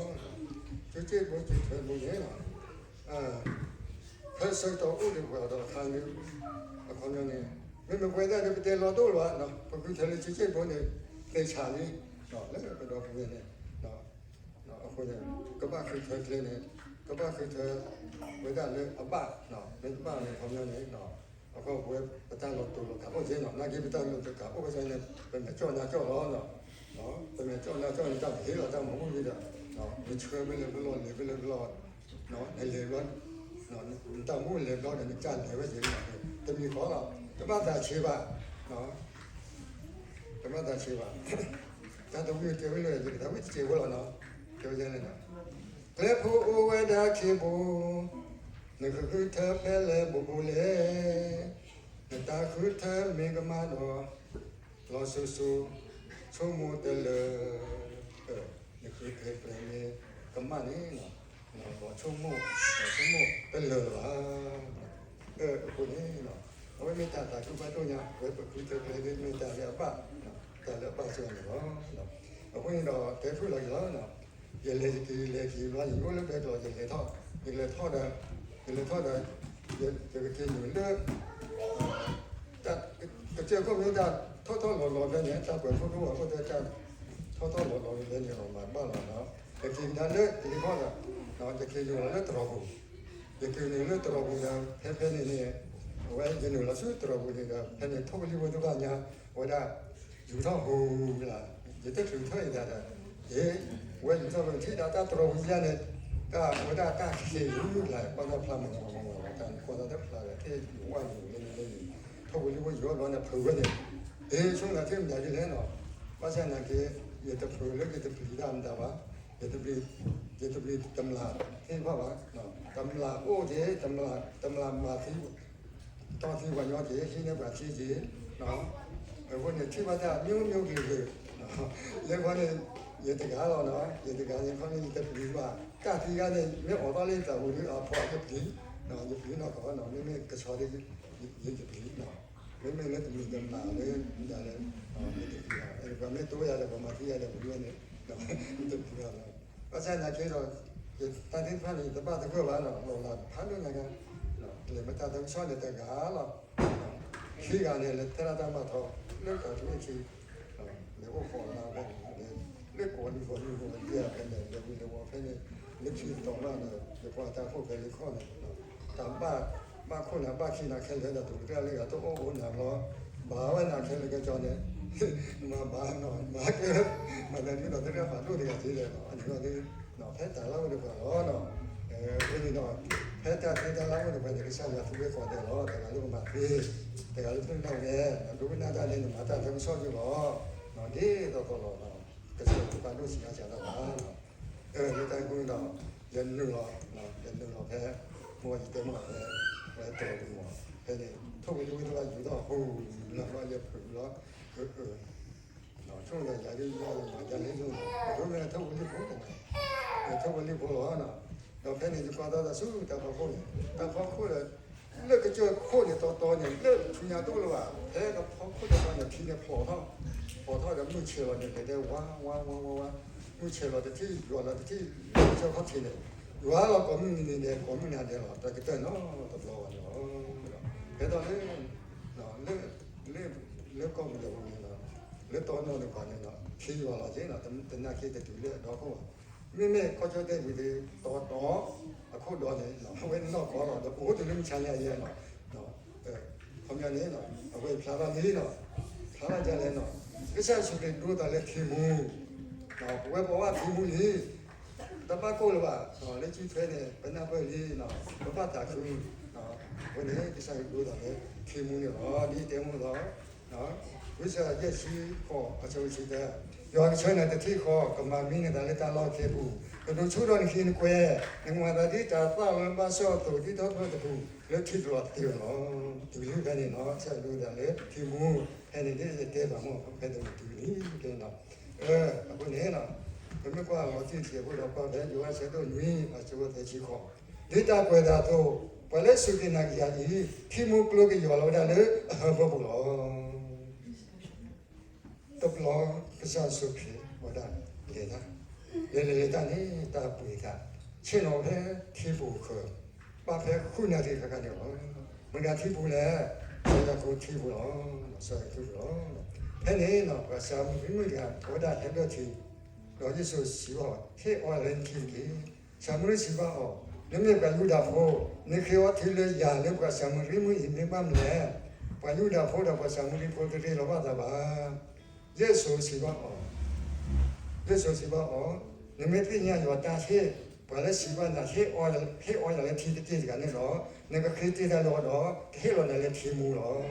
စုစ့ၣ်ဘိစုထွဲဘိန့ၣ်နီၤ ဖဲဆၢကတီၢ်အိၣ်ဒံးပှၤဒီးအခါန့ၣ် အခီပညီန့ၣ် မ့မ့ၢ်ပဝဲဒၣ်ဒီးပတဲလီၤတိၢ်လီၤ ပဃုထၢလၢစုစ့ၣ်ဘိန့ၣ် သ့ၣ်ဆးလံ လၢပဒီပုၢ်ဝဲၢ်န့ၣ် အဃိန့ၣ် ကဘၣ်ဃုထၢကျဲန့ၣ် ကဘၣ်ဃုထၢဝဲဒၣ်လၢအဘၣ် မ့ၢ်တဘၣ်န့ၣ် အခီပညီန့ၣ် အဃိပဝဲပတၢ်လီၤတူာ်လီၤကာ်အိၣ်ကဲနီၤ နာ်က့ပတၢ်လီၤတူာ်ကာ်အိၣ်ကဲန့ၣ် ပမဲာ်ကၠီၣ်နါကၠီၣ်လီၤ. ပမဲာ်ကၠီၣ်နါကၠီၣ်န့ၣ် တၢ်ပဟ့ၣ်လီၤတၢ်မၤဘူၣ်န့ၣ်ဒီး နဆှၢဝဲလၢပလီၢ်လဲၤဝဲလၢပလီၢ် နလဲၤဘျီ နတၢ်မၤဘူၣ်လဲၤဘျီဒီး နကစၢ်လဲၤဝဲက့ၤန့ၣ် တမံၤဃီလီၤ တဘၣ်သးဆံးဘၣ် တဘၣ်သးဆံးဘၣ် တၢ်တဝံၣ်တဲဝဲလၢ ယကတၢ်ဝံၣ်တစဲးဝဲလီၤနီၤ တဲဝဲန့ၣ် ကျဲဖိအိၣ်ဝဲဒၣ်ခံဘိ နကဃုထၢဖဲလဲၣ်ဘိဘိလဲၣ် တၢ်ဃုထၢမ့ၢ်ကမၣ်ဒီး လီၤစိၤစိၤ ဆိကမိၣ်တလၢာ်, နဃုထၢကျဲမ့ၢ်ကမၣ်န့ၣ် လီၤဆိကမိၣ်, လီၤဆိကမိၣ်တလၢာ်လၢၤဘၣ်. အဃိန့ၣ် အဝဲမ့ၢ်တၢ်သးခုဖးဒိၣ်ညါ, အဝဲပဃုထၢကျဲမ့ၢ်တၢ်လၢအဘၣ်, တၢ်လၢအဘၣ်စၢၤန့ၣ်လီၤ. အဃိန့ၣ်ဒီး တဲဖုၣ်လီၤက့ၤလီၤ, ယလဲၤယက့ၤ ယလဲၤက့ၤဘျီ ယအိၣ်လၢဘဲကျိး ယလဲၤထီၣ်, ယလဲၤထီၣ်ဒီး, ယလဲၤထီၣ်ဒီး ယကက့ၤနုာ်လၢ တၢ်ကစၢၢ်ခိၣ်မ့ၢ်တၢ်ထီၣ်ထီၣ်လီၤလီၤဖဲန့ၣ် တၢ်ပှဲၤခိၣ်ဒိၣ်ဝဲခိၣ်သၢတၢ် ထီၣ်ထီၣ်လီၤလီၤဖဲန့ၣ် မၤဘၣ်လီၤနီၤ. ယက့ၤကဒါလၢတလ့ၤခီၣ်ဒီး ယက့ၤယိၤလီၤလၢတရီးပူၤ, ယက့ၤနုာ်လၢတရီးပူၤဒီး ဖဲဖဲန့ၣ်န့ၣ် အဝဲယနုာ်လီၤဆူတရီးပူၤန့ၣ်ဒီး ဖဲန့ၣ်ထိၣ်ဝံၤလံဝဲသ့ၣ်တဖၣ်ညါ အဝဲဒၣ် ယူၤထီၣ်ဟူးလၢ်, ယတချုးထၢၣ်ယသးဒီး အ့ ဝဲယူၤထီၣ်ဝဲထံၣ်ဒၣ်တၢ်တရီးပူၤညါန့ၣ် တၢ်ဝဲဒၣ်တၢ်ဃ့ၢ်ယူၤလၢ် ကွၢ်တၢ်ဖျါမးမးမးမး တၢ်န့ၣ်ကွၢ်တၢ်တဖျါဒီး ထဲယဝၢ်ယူၤလၢန့ၣ်လၢန့ၣ် ထိၣ်ဝံၤလံဝဲယူၤထီၣ်ဘျီန့ၣ် ဖုးဝဲန့ၣ် အ့ ဆိကမိၣ်ထံၣ်မတၤဒ်လဲၣ်နီၤ. ဘၣ်ဆၣ်နာ်က့ ယတဖုးလၢယတပျံၤတၢ်မတၤဘၣ်, ယတပျံၤ, ယတပျံၤတမျၢ်သ့ၣ်တဖၣ်ဘၣ်, တမျၢ်အိၣ်က့ၤ တမျၢ်မၤသံ တီၢ်သံပှၤညီက့ၤ ဟံးန့ၢ်ပှၤသံက့ၤ, အဃိန့ၣ် ထံၣ်ဘၣ်တၢ်မျိုးမျိုးက့ၤက့ၤ, လၢခီန့ၣ် ယတဂၤလီၤနီၤ, ယတဂၤန့ၣ်ခီန့ၣ် ယတပျံၤဘၣ်, တၢ်သံဂၤန့ၣ် မ့ၢ်အိးထီၣ်လၢယသးပူၤဒီး အဖီယပျံၤ, ယပျံၤနီၢ်ကီၢ်နီၤ, မ့မ့ၢ်ကဆီဒီး ယတပျံၤနီၤ, မ့မ့ၢ်လၢတမံၤတမၤလၢ မတၤလဲၣ်, ယတပျံၤဘၣ်, ပှၤမ့ၢ်တိယၤဒီး ပှၤမၤသံယၤဒီး ပဝဲန့ၣ် ယတပျံၤဘၣ်နီၤ. ဘၣ်ဆၣ်နာ်က့ဒီး ယတၢ်သ့ၣ်တဖၣ်န့ၣ် ယတဘၣ်သဂၢၢ်ဘၣ်နီၤ, လီၤလးဖးဒိၣ်ညါကါ, လဲၤမတၤတၢ်ကစီၣ်န့ၣ်တဂၤလီၤ. ခံဂၤန့ၣ် လဲၤထဲဒၣ်တၢ်မၤထီ လၢတၢ်တဝ့ၢ်ခံ, လဲၤအိၣ်ဃီၤလၢဖဲန့ၣ်, လၢကိးနံၤဃီၤနံၤဃီၤဒ်ဖဲန့ၣ် လဲၤဝံၤလဲၤဝီၤဖဲန့ၣ်, လၢခံတတီၤမးန့ၣ် ယကွၢ်တၢ်ခိၣ်ဖဲလၢခီၣ်န့ၣ်, တၢ်ဘၣ်, ဘၣ်ခိၣ်နၤဘၣ်ခံနၤခဲလၢာ်ဒီး တကတၢၢ်လၢဂၤတအိၣ်အိၣ်နၤဘျီ, ဘၣ်ဝဲနၤခဲလၢာ်ကစီန့ၣ်, မၤဘၣ်နီၤ မၤကဲ, မၤတၢ်ဒ်သိးတရၣ်ဖးဒိၣ်တဂၤက့ၤလဲၣ်နီၤ, အန့ၣ်ဒီး ဖဲတၢ်လၢဝဲတပှၤလီၤနီၤ, အဃိန့ၣ်ဒီး ဖဲတၢ်သ့တၢ်လၢဝဲတပှၤန့ၣ် ကစၢ်ယွၤသူဝဲဃီၤဒဲးလီၤ, တဂၤလၢပမၤသ့, တဂၤလၢပနၢ်ဝဲ, ဒိကနၣ်တၢ်န့ၣ် နမၤတၢ်လၢကစီၣ်ယုၢ်လီၤ, ဒ်သိးသိးလီၤ, ကစၢ်ယွၤတပာ်ဒိၣ်ဆံးအါစှၤတၢ်ဘၣ်နီၤ, လၢတၢ်အဃိန့ၣ်ဒီး ယနုာ်လီၤ, ယနုာ်လီၤဖဲ မ့ၢ်ယတဲမ့ၢ်ဖဲ ဝဲတရီးပူၤမး, ဖဲန့ၣ် ထိၣ်ဝံၤလံဝဲသ့ၣ်တဖၣ်ယူၤထီၣ်ဟူးလီၤဘျီ ယဖုးလီၤ, ဆိကမိၣ်ဒီးယၤဒ်ယၤလၢမၤဒ်လဲၣ်ဆိကမိၣ်, အဒိန့ၣ်ထိၣ်ဝံၤလံဖိန့ၣ်, ထိၣ်ဝံၤလံဖိလီၤ, ဒီးဖဲန့ၣ်ယကွၢ်ထီၣ်ဒီးဆူတၢ်ဖီခိၣ်န့ၣ်, တၢ်ဖီခိၣ်ဒီး လၢကစၢၢ်ခိၣ်န့ၣ်တီတီန့ၣ် လၢဆူညါတအိၣ်လၢၤဘၣ်, ဖဲကဖီခိၣ်တီတီန့ၣ် ထံန့ၣ်ဖျိးထီၣ်, ဖျိးထီၣ်ဒီးမုၢ်ဆဲးလီၤန့ၣ် လဲၤတဲဝါဝါဝါဝါဝါ, မုၢ်ဆဲးလီၤတထံၣ် ယွၤလီၤတထံၣ်, လၢကစၢၢ်ခီၣ်ထံးန့ၣ်, ယွၤလီၤကိးမုၢ်နံၤန့ၣ် ကိးမုၢ်နၤဒဲးလီၤ, တၢ်ကတၢၢ်နီတဘျီဘၣ်န့ၣ်လီၤ. ဖဲဒီးလၢ လၢ လၢကီၢ်ပူၤဒီးပူၤန့ၣ်လီၤ, လၢတီနီၢ်တပၤန့ၣ်လီၤ, ထံယွၤလီၤက့ၤနီၤ, တနာ်က့တတုၤလၢအဒီခိၣ်ဘၣ်. မ့မ့ၢ်ကီၢ်ကၠီၣ်တဲၣ်ပူၤဒီး တီတီ အခိၣ်ဒီန့ၣ် အဝဲနီၢ်ကီၢ်လီၤ, ဒီးအိၣ်တုၤလၢမုၢ်ဆါညါယဲနီၤ, ခီပညီန့ၣ် အဝဲဖျါထီၣ်လံနီၤ, ဖျါထီၣ်ဒ်လဲၣ်နီၤ, ကစၢ်ယ့ၣ်ၡူးခရံာ်ဒိသးလၢထံမူ, ပဝဲပှၤဘၣ်ထံမူလံ တဘၣ်ကိၢ်လၢၤဘၣ်, လၢစုထွဲန့ၣ် ပနၢ်ပၢၢ်လံ, ပဘၣ်သးခု, အဝဲန့ၣ် ကစၢ်ယွၤဒိသးလၢထံမူန့ၣ်လီၤ. ဒ်တဲမူလီၤ, ဝံယၡါယၤ ယဲၢ်ဆံဃိး အဆၢဖိဆံသၢ, ယွၤကဆှၢနၤတထံၣ်ဃီ, ကမၤမံနသးလၢတၢ်လီၢ်ခဲအပူၤ, ကဒိးဆူၣ်ထီၣ်နဃံနကွဲ, နကမၤသးဒ်တၤသၣ်လၢဘၣ်ဆီၣ်အသိး, ဒ်ထီၣ်ထီၣ်တပူၤ လၢထံတြီၤတ့ၢ်လီၤ. တုၤလံဖဲန့ၣ်နီၤ, ကစၢ်ယွၤဒိသးလၢထံမူ, ဖဲန့ၣ်ဒ်ယတဲဘၣ်မ့ၢ် ဖဲတမုၢ်တုၤလံ, အဃိန့ၣ် ပမ့ၢ်ကွၢ်လီၤတံၢ်တစဲးဖိဒီးကွၢ်ဖဲ ယိၤဟၣ်ဆၢဒိၣ်နွံ အဆၢဖိသၢဆံဃိး, ဒ်တၢ်ကွဲးအသိး, ပှၤလၢစူၢ်က့ၤနာ်က့ၤယၤအံၤ, ထံမူကျိကယီၤလီၤဝဲဒၣ်လၢအဟၢဖီခိၣ်လီၤ. တဘျီကစၢ်ယ့ၣ်ၡူးခရံာ်ဝဲဒၣ်လဲၤတၢ်, လဲၤလဲၤလဲၤတၢ်န့ၣ် တၢ်ပှ့ၤတၢ်, ဆ့ၣ်နီၤဖဲထံပူၤဃၢၤ, ဘၣ်ဖဲဃုနၣ်ရံၣ်ဃၣ်ဃၣ်န့ၣ်လီၤ. မတၤထံပူၤလဲၣ်, စီၤယၤကိာ်ထံပူၤလီၤ, စီၤယၤကိာ်ထံပူၤလီၤ. ဖဲန့ၣ်နီၤ ပှၤၡၤမရံမုၣ်တဂၤ အဝဲဒၣ်ဟဲဒၢၣ်ထံ, ဒီးယ့ၣ်ၡူးစံးဘၣ်အီၤ, ဟ့ၣ်အီယၤလၢနထံတက့ၢ်. ၡၤမရံစံးဘၣ်အီၤ, နမ့ၢ်ပှၤယူဒၤဖိ, နဃ့အီထံလၢယၤလၢပှၤၡၤမရံမုၣ်အံၤမ့ၢ်ဘၣ်မနုၤလဲၣ်. ပှၤယူဒၤဖိဒီးပှၤၡၤမရံဖိတရ့လိာ်ဘၣ်သးဘၣ်. ယ့ၣ်ၡူးစံးဘၣ်အီၤ, ယ့ၣ်ၡူးစံးဘၣ်အီၤ, နမ့ၢ်သ့ၣ်ညါယွၤတၢ်ဟ့ၣ်, ပှၤလၢစံးဘၣ်နၤ ဟ့ၣ်အီယၤလၢထံတက့ၢ်တဂၤန့ၣ်ဒီး, နကဃ့တ့ၢ်တၢ်လၢအီၤဒီး, ကဟ့ၣ်လီၤနၤလၢထံမူလီၤ.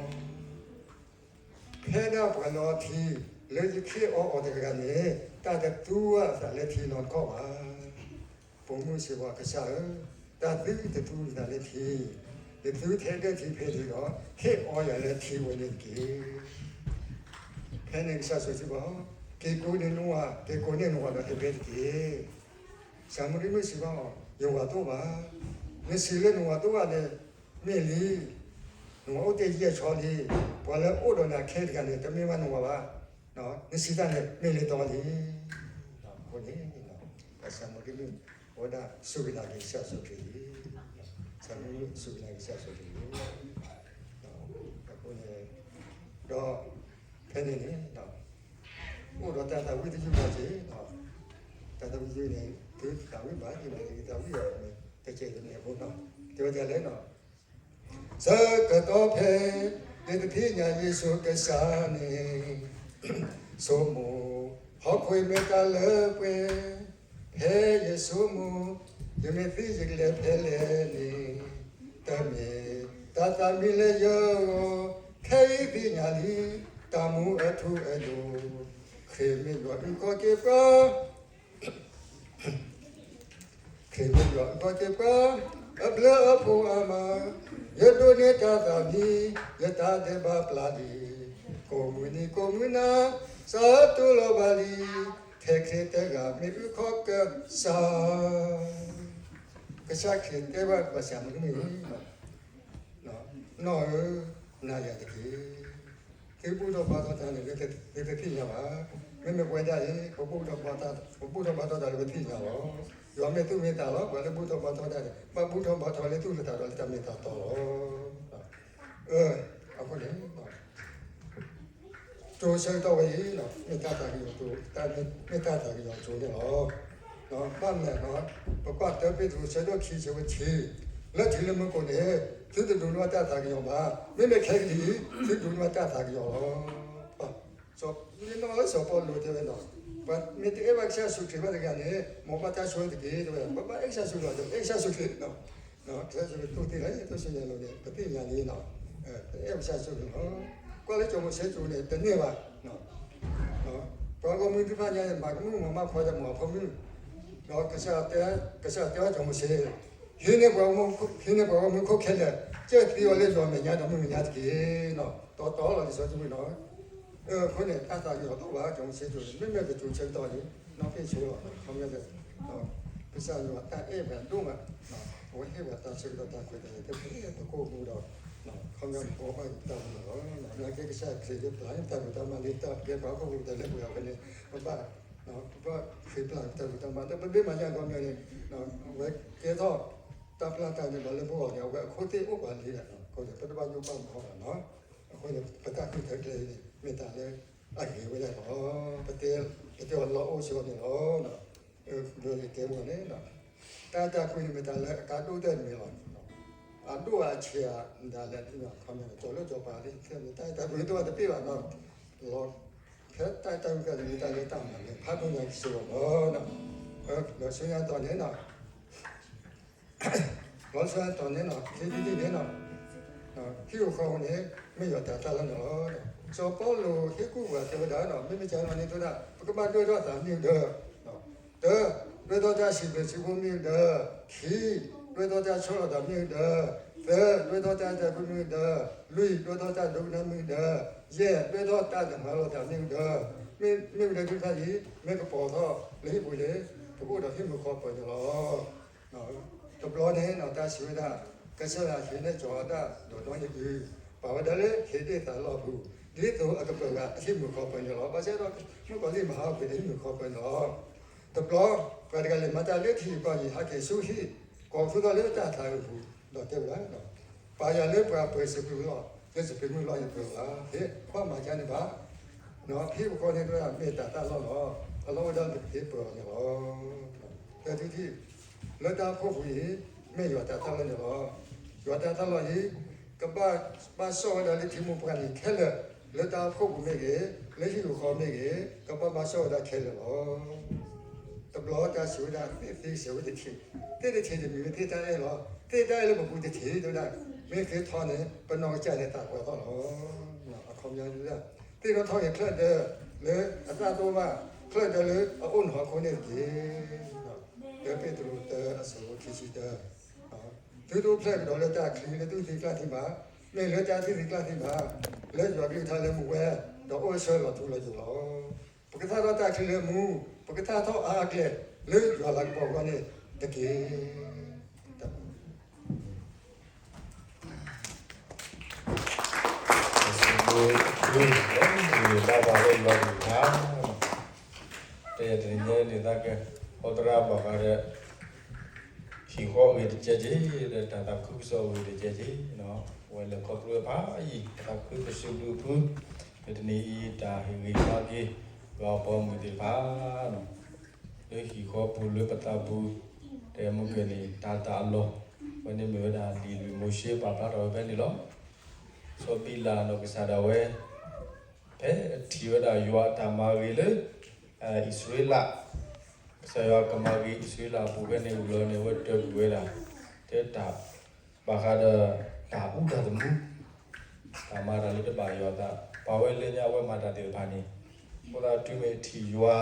ဖဲဒၣ်ပှၤလီၤထံ လၢယဃ့အီအီၤတဂၤန့ၣ်, တၢ်တသူအသးလၢထံနီတခီၣ်ဘၣ်. ပိာ်မုၣ်စံးဘၣ် ကစၢ်ဧၢ, တၢ်သုတသူအသးလၢထံ, နသုထဲဒၢထံဖဲန့ၣ်ဒီး ဟ့ၣ်အီယၤလၢထံဝဲန့ၣ်တက့ၢ်. ဖဲန့ၣ်ကစၢ်ယ့ၣ်ၡူးစံးဘၣ်, က့ၤကိးန့ၢ်နဝၤ, က့ၤကိးန့ၢ်နဝၤဒီးဟ့ၣ်ဖဲတက့ၢ်. စီၤမူၤကံမုၣ်စံးဘၣ်အီၤ, ယဝၤတအိၣ်ဘၣ်. နစံးလၢနဝၤတအိၣ်ဘၣ်န့ၣ် မ့ၢ်လံ. နဝၤအိၣ်တ့ၢ်ယဲၢ်ဆီလံ. ပှၤလၢအအိၣ်ဒီးနၤခဲတဂၤန့ၣ် တမ့ၢ်ဘၣ်နဝၤဘၣ်. နစံးတၢ်န့ၣ် မ့ၢ်လၢတီလံ. အဃိန့ၣ် စီၤမူၤကံမုၣ် အဝဲဒၣ်စူၢ်က့ၤနာ်က့ၤကစၢ်ယ့ၣ်ၡူးခရံာ်လံ. စီၤမူၤကံမုၣ်စူၢ်က့ၤနာ်က့ၤကစၢ်ယ့ၣ်ၡူးခရံာ်လံ. အဃိန့ၣ် ဒီးဖဲန့ၣ်န့ၣ် အိၣ်ဒီးတၢ်သးဝံၣ်တယုၢ်မးက့ၤ, တၢ်သးဝံၣ်တယုၢ်န့ၣ် သုသးဝံၣ်ဘၣ်က့ၤန့ၣ် သးဝံၣ်အီၤန့ၣ် တကဲးတန့ၢ်အဃိနီၤ, တဲဝဲဒ်လဲၣ်နီၤ, ဆၢကတီၢ်ဖဲ ယတသ့ၣ်ညါယ့ၣ်ၡူးကစၢ်န့ၣ်, ဆိကမိၣ် ဟီၣ်ခိၣ်မ့ၢ်တၢ်လၢပှဲၤ, ဖဲယဆိကမိၣ် ယမ့ၢ်သံယကလဲၤဖဲလဲၣ်န့ၣ်, တမ့ၢ်တၢ်သးမံလၢယဂီၢ်, ခဲအံၤသ့ၣ်ညါလံ တၢ်မူအထူအယိာ်, ခရံာ်မ့ၢ်ယွၤအုၣ်ကီၤက့ၤပှၤ ခရံာ်မ့ၢ်ယွၤအုၣ်ကီၤက့ၤပှၤ, အဘျုးအဖှိၣ်အါမး, ယဒိးန့ၢ်တၢ်သးမံ, ယတၢ်ဒဲးဘးပျၢ်လံ, ကိးမုၢ်နံၤကိးမုၢ်နၤ, စးထီၣ်လီၤဘၣ်လံ, ထဲခရံာ်တဂၤမ့ၢ်အုၣ်ကီၤကစၢ်, ကစၢ်ခရံာ်တဲဘၣ်ပှၤစီၤမူၤကံမုၣ်န့ၣ်, နီၢ်ဧၢ, နာ်ယၤတက့ၢ်. သုဘူၣ်ထီၣ်ဘါထီၣ်တၢ်န့ၣ် သုတသ့ၣ်ညါဘၣ်. မ့မ့ၢ်ပဝဲဒၣ်အံၤ ပဘူၣ်ထီၣ်ဘါထီၣ်တၢ် ပဘူၣ်ထီၣ်ဘါထီၣ်တၢ်လၢပသ့ၣ်ညါလီၤ. ယွၤမ့ၢ်သူၣ်မ့ၢ်သးလီၤ. ပှၤလၢဘူၣ်ထီၣ်ဘါထီၣ်တၢ်န့ၣ် ဘၣ်ဘူၣ်ထီၣ်ဘါထီၣ်လၢသူၣ်လၢသးဒီးလၢတၢ်မ့ၢ်တၢ်တီလီၤ. အဃိန့ၣ် ကၠိဆၢကတီၢ်ဝဲအံၤ မ့ၢ်တၢ်သးကညီၤကၠိ, မ့ၢ်တၢ်သးကညီၤကၠိန့ၣ်လီၤ. ဘၣ်မနုၤလဲၣ်, ပကွၢ်တၢပ့းတရူး ဆၢဒိၣ်ခံ ဆၢဖိတဆံ, လၢထံလၢမူခိၣ်န့ၣ် သုတဒိးန့ၢ်ဘၣ်တၢ်သးကညီၤဘၣ်. မ့မ့ၢ်ခဲကနံၣ်အံၤ သုဒိးန့ၢ်ဘၣ်တၢ်သးကညီၤလီၤ. မ့ၢ်နီၢ်လၢစီၤပီလူးတဲဝဲလီၤ, ပှၤမ့ၢ်တအဲၣ်ဘၣ်ကစၢ်ယ့ၣ်ၡူးခရံာ်ဘၣ်တဂၤန့ၣ် မ်ဘၣ်တၢ်ဆိၣ်ဂ့ၤတက့ၢ် တဲဝဲ, ပဘၣ်အဲၣ်ကစၢ်ယ့ၣ်ၡူးခရံာ်, အဲၣ်ကစၢ်ယ့ၣ်ၡူးခရံာ် ကစၢ်ယ့ၣ်ၡူးခရံာ်တူၢ်သံလၢ တၢ်စံၣ်ညီၣ်လိၤန့ၣ် ပသ့ၣ်ညါန့ၣ်လီၤ. ပအဲၣ်ကစၢ်ယ့ၣ်ၡူးခရံာ်လီၤ. ကွၢ်လၢစီၤမိၤၡ့ကၠိန့ၣ် တန့ၢ်ဘၣ်. ပှၤဂီၢ်မုၢ်သ့ၣ်တဖၣ်ညါန့ၣ် မၤကမူၣ်မၤမၣ်ဖီဒီးမၤအဖိမုၣ်, ဒီးကစၢ်တဲ, ကစၢ်တဲအီၤစီၤမိၤၡ့, ဟံးန့ၢ်ပှၤဂီၢ်မုၢ်, ဟံးန့ၢ်ပှၤဂီၢ်မုၢ်ခိၣ်ခဲလၢာ်, ကၢၢ်သံအီၤလၢယွၤမဲာ်ညါဒီးမုၢ်မဲာ်ညါတက့ၢ်. တီတီလီၤလံာ်စီဆှံပူၤနီၤ. အဃိန့ၣ် တၢ်သးကညီၤတအိၣ်ဘၣ် စီၤမိၤၡ့ကၠိန့ၣ် မ့မ့ၢ်ကၠိဆၢကတီၢ်န့ၣ် နီၢ်ဖ့ၣ်ဆိလီၤ ခီပညီဒီး ကစၢ်ယွၤတၢ်အဲၣ်ပှၤဒိၣ်မး, အဝဲဟ့ၣ်ပှၤတၢ်ဆၢကတီၢ်တၢ်ခွဲးတၢ်ယာ် တဖဲပကိၣ်မူဒီး ခီပညီပကဘၣ်တၢ်မူလီၤ. နာ်က့ကစၢ်ခရံာ်လၢပျၢ်န့ၣ် တၢ်မူတၢ်မၤလၢတၢ်ပကဲပှၤဟီၣ်ခိၣ်ဖိတၢ်လၢပှဲၤအဝဲန့ၣ် ပဘၣ်, ပဘၣ်ခရံာ်ပျၢ်တၢ်မူတၢ်မၤ ဒီးပမ့ၢ်မၤညါကီပညီန့ၣ် အဝဲကဲထီၣ်တၢ်ပျၢ်တၢ်န့ၣ်ဒီးလၢပဂီၢ်န့ၣ် အဝဲအခိၣ်သ့ၣ်အိၣ်ပှၤလံဒီး အဃိန့ၣ် ပတဘၣ်ညိၣ်ဘၣ်မီၢ်ဘၣ်နီၤ. အဃိန့ၣ် ပတၢ်ဃုထၢကျဲအံၤန့ၣ် မ့ၢ်တၢ်လၢအဂ့ၤဝဲဒၣ်လီၤ. ပတဲ, ပတဲအီၤလီၤအိၣ်ဆိန့ၣ်လီၤ. ဘျီန့ၣ်တဲဝဲန့ၣ် တၢ်အဲၣ်တၢ်ကွံန့ၣ်မ့ၢ်တၢ်လၢအကါဒိၣ်တၢ်တမံၤလီၤ. အဒိၣ်အဆံးအဒၣ်လဲာ် ခီပညီ ကၠီၤလၢကၠီၤပၤလံ တၢ်အဲၣ်တၢ်ကွံတအိၣ်တပ့ၢ်ဘၣ်နီၤ. လီၤ, ဖဲတၢ်အဲၣ်တၢ်ကွံကဲန့ၣ် မ့ၢ်တၢ်လၢတၢ်မၤလၢဖးဒိၣ်ညါက့ၤစ့ၢ်ကီးလီၤ. လီၤဆူညါတီၤန့ၣ်နီၤ လီၤဆူညါတီၤန့ၣ်နီၤ ခံထံၣ်တထံၣ်န့ၣ်နီၤ ဟံၣ်ဃီန့ၣ် မ့ၢ်ယွၤတၢ်တၢ်လီၢ်န့ၣ်လီၤ. စီၤပီလူးဟ့ၣ်ကူၣ်ပှၤတဲဝဲဒၣ်နီၤ မ့မ့ၢ်ကန့ၣ်န့ၣ်တဲဝဲဒၣ် ပကဘၣ်ဒွဲၣ်ထီၣ်သးမ့ၣ်အူဒၢ, တၢ, ဒွဲၣ်ထီၣ်တၢ်စံးဘျုးစံးဖှိၣ်မ့ၣ်အူဒၢ, ခံ, ဒွဲၣ်ထီၣ်တၢ်ဆီၣ်လီၤသးမ့ၣ်အူဒၢ, သၢ, ဒွဲၣ်ထီၣ်တၢ်အဲၣ်တၢ်ကွံမ့ၣ်အူဒၢ, လွံၢ်, ဒွဲၣ်ထီၣ်တၢ်ဒိကနၣ်မ့ၣ်အူဒၢ, ယဲၢ်, ဒွဲၣ်ထီၣ်တၢ်ဒုးမၤလိာ်သးမ့ၣ်အူဒၢ, မ့ၣ်အူဒၢသ့ၣ်တဖၣ်အံၤ မ့ၢ်ကပီၤထီၣ်လၢဟံၣ်ပူၤန့ၣ် ပကအိၣ်ဒီးဟံၣ်မုာ်ဃီပၢၤန့ၣ်လီၤ. တဘျီန့ၣ်နီၤ တၢ်စံးဝဲဒၣ် ကစၢ်ယွၤဟံးန့ၢ်စီၤအၤဒၣ်ဒီးနီၢ်အံၣ်အု ပာ်ဝဲဒၣ်လၢဧ့ဒ့ၣ်သးလီၢ်ပူၤ ဒ်သိးအကပၢၤဂၤအဟံၣ်မုာ်ဃီပၢၤန့ၣ်လီၤ. ဘၣ်ဆၣ်ဒီး မုၣ်ကီၤလံၢ်မၤဟးဂီၤကွံာ်ဒီးဟံၣ်မုာ်ဃီပၢၤန့ၣ်လီၤ. တဘျီ ပှၤတဂၤလဲၤမၤတၢ်လၢထံကီၢ်အံၤ ဟးက့ၤဆူဟံၣ် ကိးဖုသီလၢတၢ်သးအုးပူၤ ဒီးတဲဝဲဒၣ် ပာ်ယၤလၢပှၤပှဲၤစ့ၢ်ကီးလီၤ, လၢစပံးမုၢ်လီၢ်ယပှဲၤဘၣ်, ဟ့ၣ် ဘၣ်မၤကန့ၣ်ဘၣ်. ဟံၣ်ပူၤဃီန့ၣ်တဲဝဲဒၣ် မ့ၢ်တၢ်သးလီၢ်လီၤ, အလီၢ်အိၣ်ဒၣ်လၢပကဟ့ၣ်ပၢၤအီၤန့ၣ်လီၤ. သၢထံၣ်တထံၣ် လၢတၢ်အိၣ်ဖှိၣ်ပူၤအံၤ မ့ၢ်ယွၤတၢ်သးလီၢ်န့ၣ်လီၤ. ယွၤတၢ်သးလီၢ်အံၤ ကဘၣ်ဘၣ်စီၣ်ဝဲဒၣ်လၢထံမိၢ်ပှၢ်န့ၣ်ခဲလၢာ်, လၢတၢ်အိၣ်ဖှိၣ်ပူၤမ့ၢ်ဂ့ၤ, လၢဟံၣ်ပူၤဃီမ့ၢ်ဂ့ၤ, ကဘၣ်ဘၣ်စီၣ်ဝဲဒၣ်ခဲလၢာ်လီၤ. တဘျီတၢ်စံးဝဲဒၣ် သ့ၣ်သ့စဲးဝဲတထံး, သ့ၣ်တထံးတမံၤမ့ၢ်သ့ၣ်တၢ်အဲၣ်လီၤ. သ့ၣ်တၢ်အဲၣ်လၢပပူၤတထံးတဲဝဲဒၣ်, မ့ၢ်ဃ့ထီန့ၣ် ပနီၢ်ကစၢ်န့ၣ်သးပှဲၤထီၣ်လီၤ. အခီပညီတဲဝဲဒၣ် သ့ၣ်နီၣ်ထီၣ်က့ၤချၢၣ်ဒၢလၢအသၣ်တအိၣ်ဘၣ်, ချၢၣ်ဒၢလၢအအိၣ်နဟီၣ်ခိၣ်န့ၣ်တက့ၢ်. တၢပ့းတရူးတၢအဆၢဖိခံဆံတၢ သုတအိၣ်ဖျဲၣ်ကဒီးလၢတၢ်ချံလၢသုသ့ၣ်ကျါသ့ၣ်ဘၣ်, မ့ၢ်လၢတၢ်သ့ၣ်သ့ၣ်ကျါသ့ၣ်ဘၣ်, လၢယွၤကလုၢ်ကထါလၢမူဝဲ, ဒီးအိၣ်ဆၢလီၤထူလီၤယိာ်လီၤ. ပကထါထီၣ်တၢ်ချံလၢမူ, ပကထါထီၣ်အါအါကျဲ လၢယွၤလၤကပီၤအဂီၢ်န့ၣ်တက့ၢ်. တၢ်ဘၣ်ဘၣ်လၢလီၤဒုၣ်ဒါ, တဲတနံၤညါန့ၣ်သးကဲ, အိၣ်သရၣ်ဘၣ်ဃးဒီး ဟံၣ်ဃီအဂ့ၤတကဲက့ၤ, ဒီးတၢ်သးခုကစီၣ်အဂ့ၤတကဲက့ၤ, ဝဲလဲၤခီဖျိဖးယံၤ တၢ်သးခုကစီၣ်ဘျုးဖု, လၢတနံၤအံၤတၢ်ဟ့ၣ်ဂံၢ်ဟ့ၣ်ဘါက့ၤ ယွၤအပှၤမုၣ်သ့ၣ်တဖၣ် လၢဟံၣ်ဃီပူၤလၢပသးပူၤ, တဲမုၢ်ကဲၤန့ၣ် တၢ်တၢ်အလီၢ်, ဝဲန့ၣ်မ့ၢ်ဝဲဒၣ်လံာ်လွံၢ်မိၤၡ့ပာ်ဖျါထီၣ်ဝဲဖဲန့ၣ်လီၤ. စီၤဘံလးဒီးကစၢ်ဒၣ်ဝဲ ဖဲထံၣ်ဝဲဒၣ်ယွၤအတၢ်မၤဂ့ၤလၢ အံၣ်စရ့လး, ကစၢ်ယွၤကမၤဂ့ၤအံၣ်စရ့လးအပူၤဖဲန့ၣ်ဝံၤလီၤန့ၣ် အဝဲတၢၢ်ကွံာ်ဝဲဒၣ် တဲတၢ် ဘၣ်ဃးဒီးတၢ်အူတၢ်သမူ, တၢ်မၤတၢ်လၢတဘၣ်ယွၤအသး, ပှၤဝဲလၢညါအဝဲမၤတၢ်သ့ၣ်တဖၣ်န့ၣ်, အဃိသတးတုၤမ့ၢ်ထံၣ်ယွၤ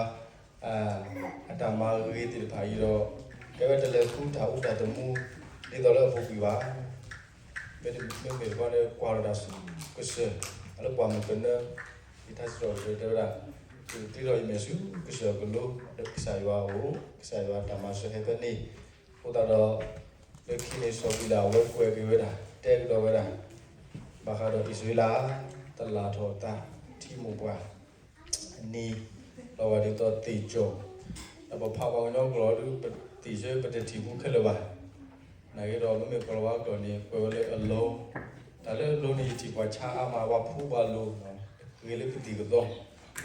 အတၢ်မၤဂ့ၤသ့ၣ်တဖၣ်အံၤဒီး, တဲဝဲတလဲၤဃုတၢ်အူတၢ်သမူ ဒ်သိးလၢအပူၤကွံာ်ဘၣ်. မ့မ့ၢ်တခီန့ၣ် ကွၢ်လီၤတၢ်ဆူၣ်ကစၢၢ်, လၢပှၢ်မုၢ်ကနၢ, ယထါစံးထီၣ်ပတြၢၤတဲဝဲဒၣ်, ယကတ့ထီၣ်ယမဲာ်ဆူကစၢၢ်ကလိ, လၢကစၢ်ယွၤအအိၣ်, ကစၢ်ယွၤတၢ်မၤစၢၤဟဲဖဲန့ၣ်, အဃိသတးဒီး လၢခံန့ၣ်စီၤဘံလးအဝဲကွဲးက့ၤဝဲဒၣ်, တဲကဒီးဝဲဒၣ်, ဘၣ်ဃးဒီးအံၣ်စရ့လး တလၢ်ထီၣ်သးထံမိၢ်ပှၢ် နံၤ လီၤဂာ်ဒ်သိးသ့ၣ်ကၠီၣ်, ဒီးပဖးပှၤကညီကျိာ်ဒီး ပသ့ၣ်ဆၢပတထံၣ်ဘူးခဲလၢာ်ဘၣ်. နာ်က့ဒီးမ့မ့ၢ်ကိၤလၤဝါကျိာ်န့ၣ် ကွဲးဝဲလၢအလိၤ, တၢ်လၢအလိၤန့ၣ် ယထံၣ်ပှၤဆါအါမး ပှၤဖှူပှၤလိၤ, ဂ့ၤလၢကသံၣ်ကသီ,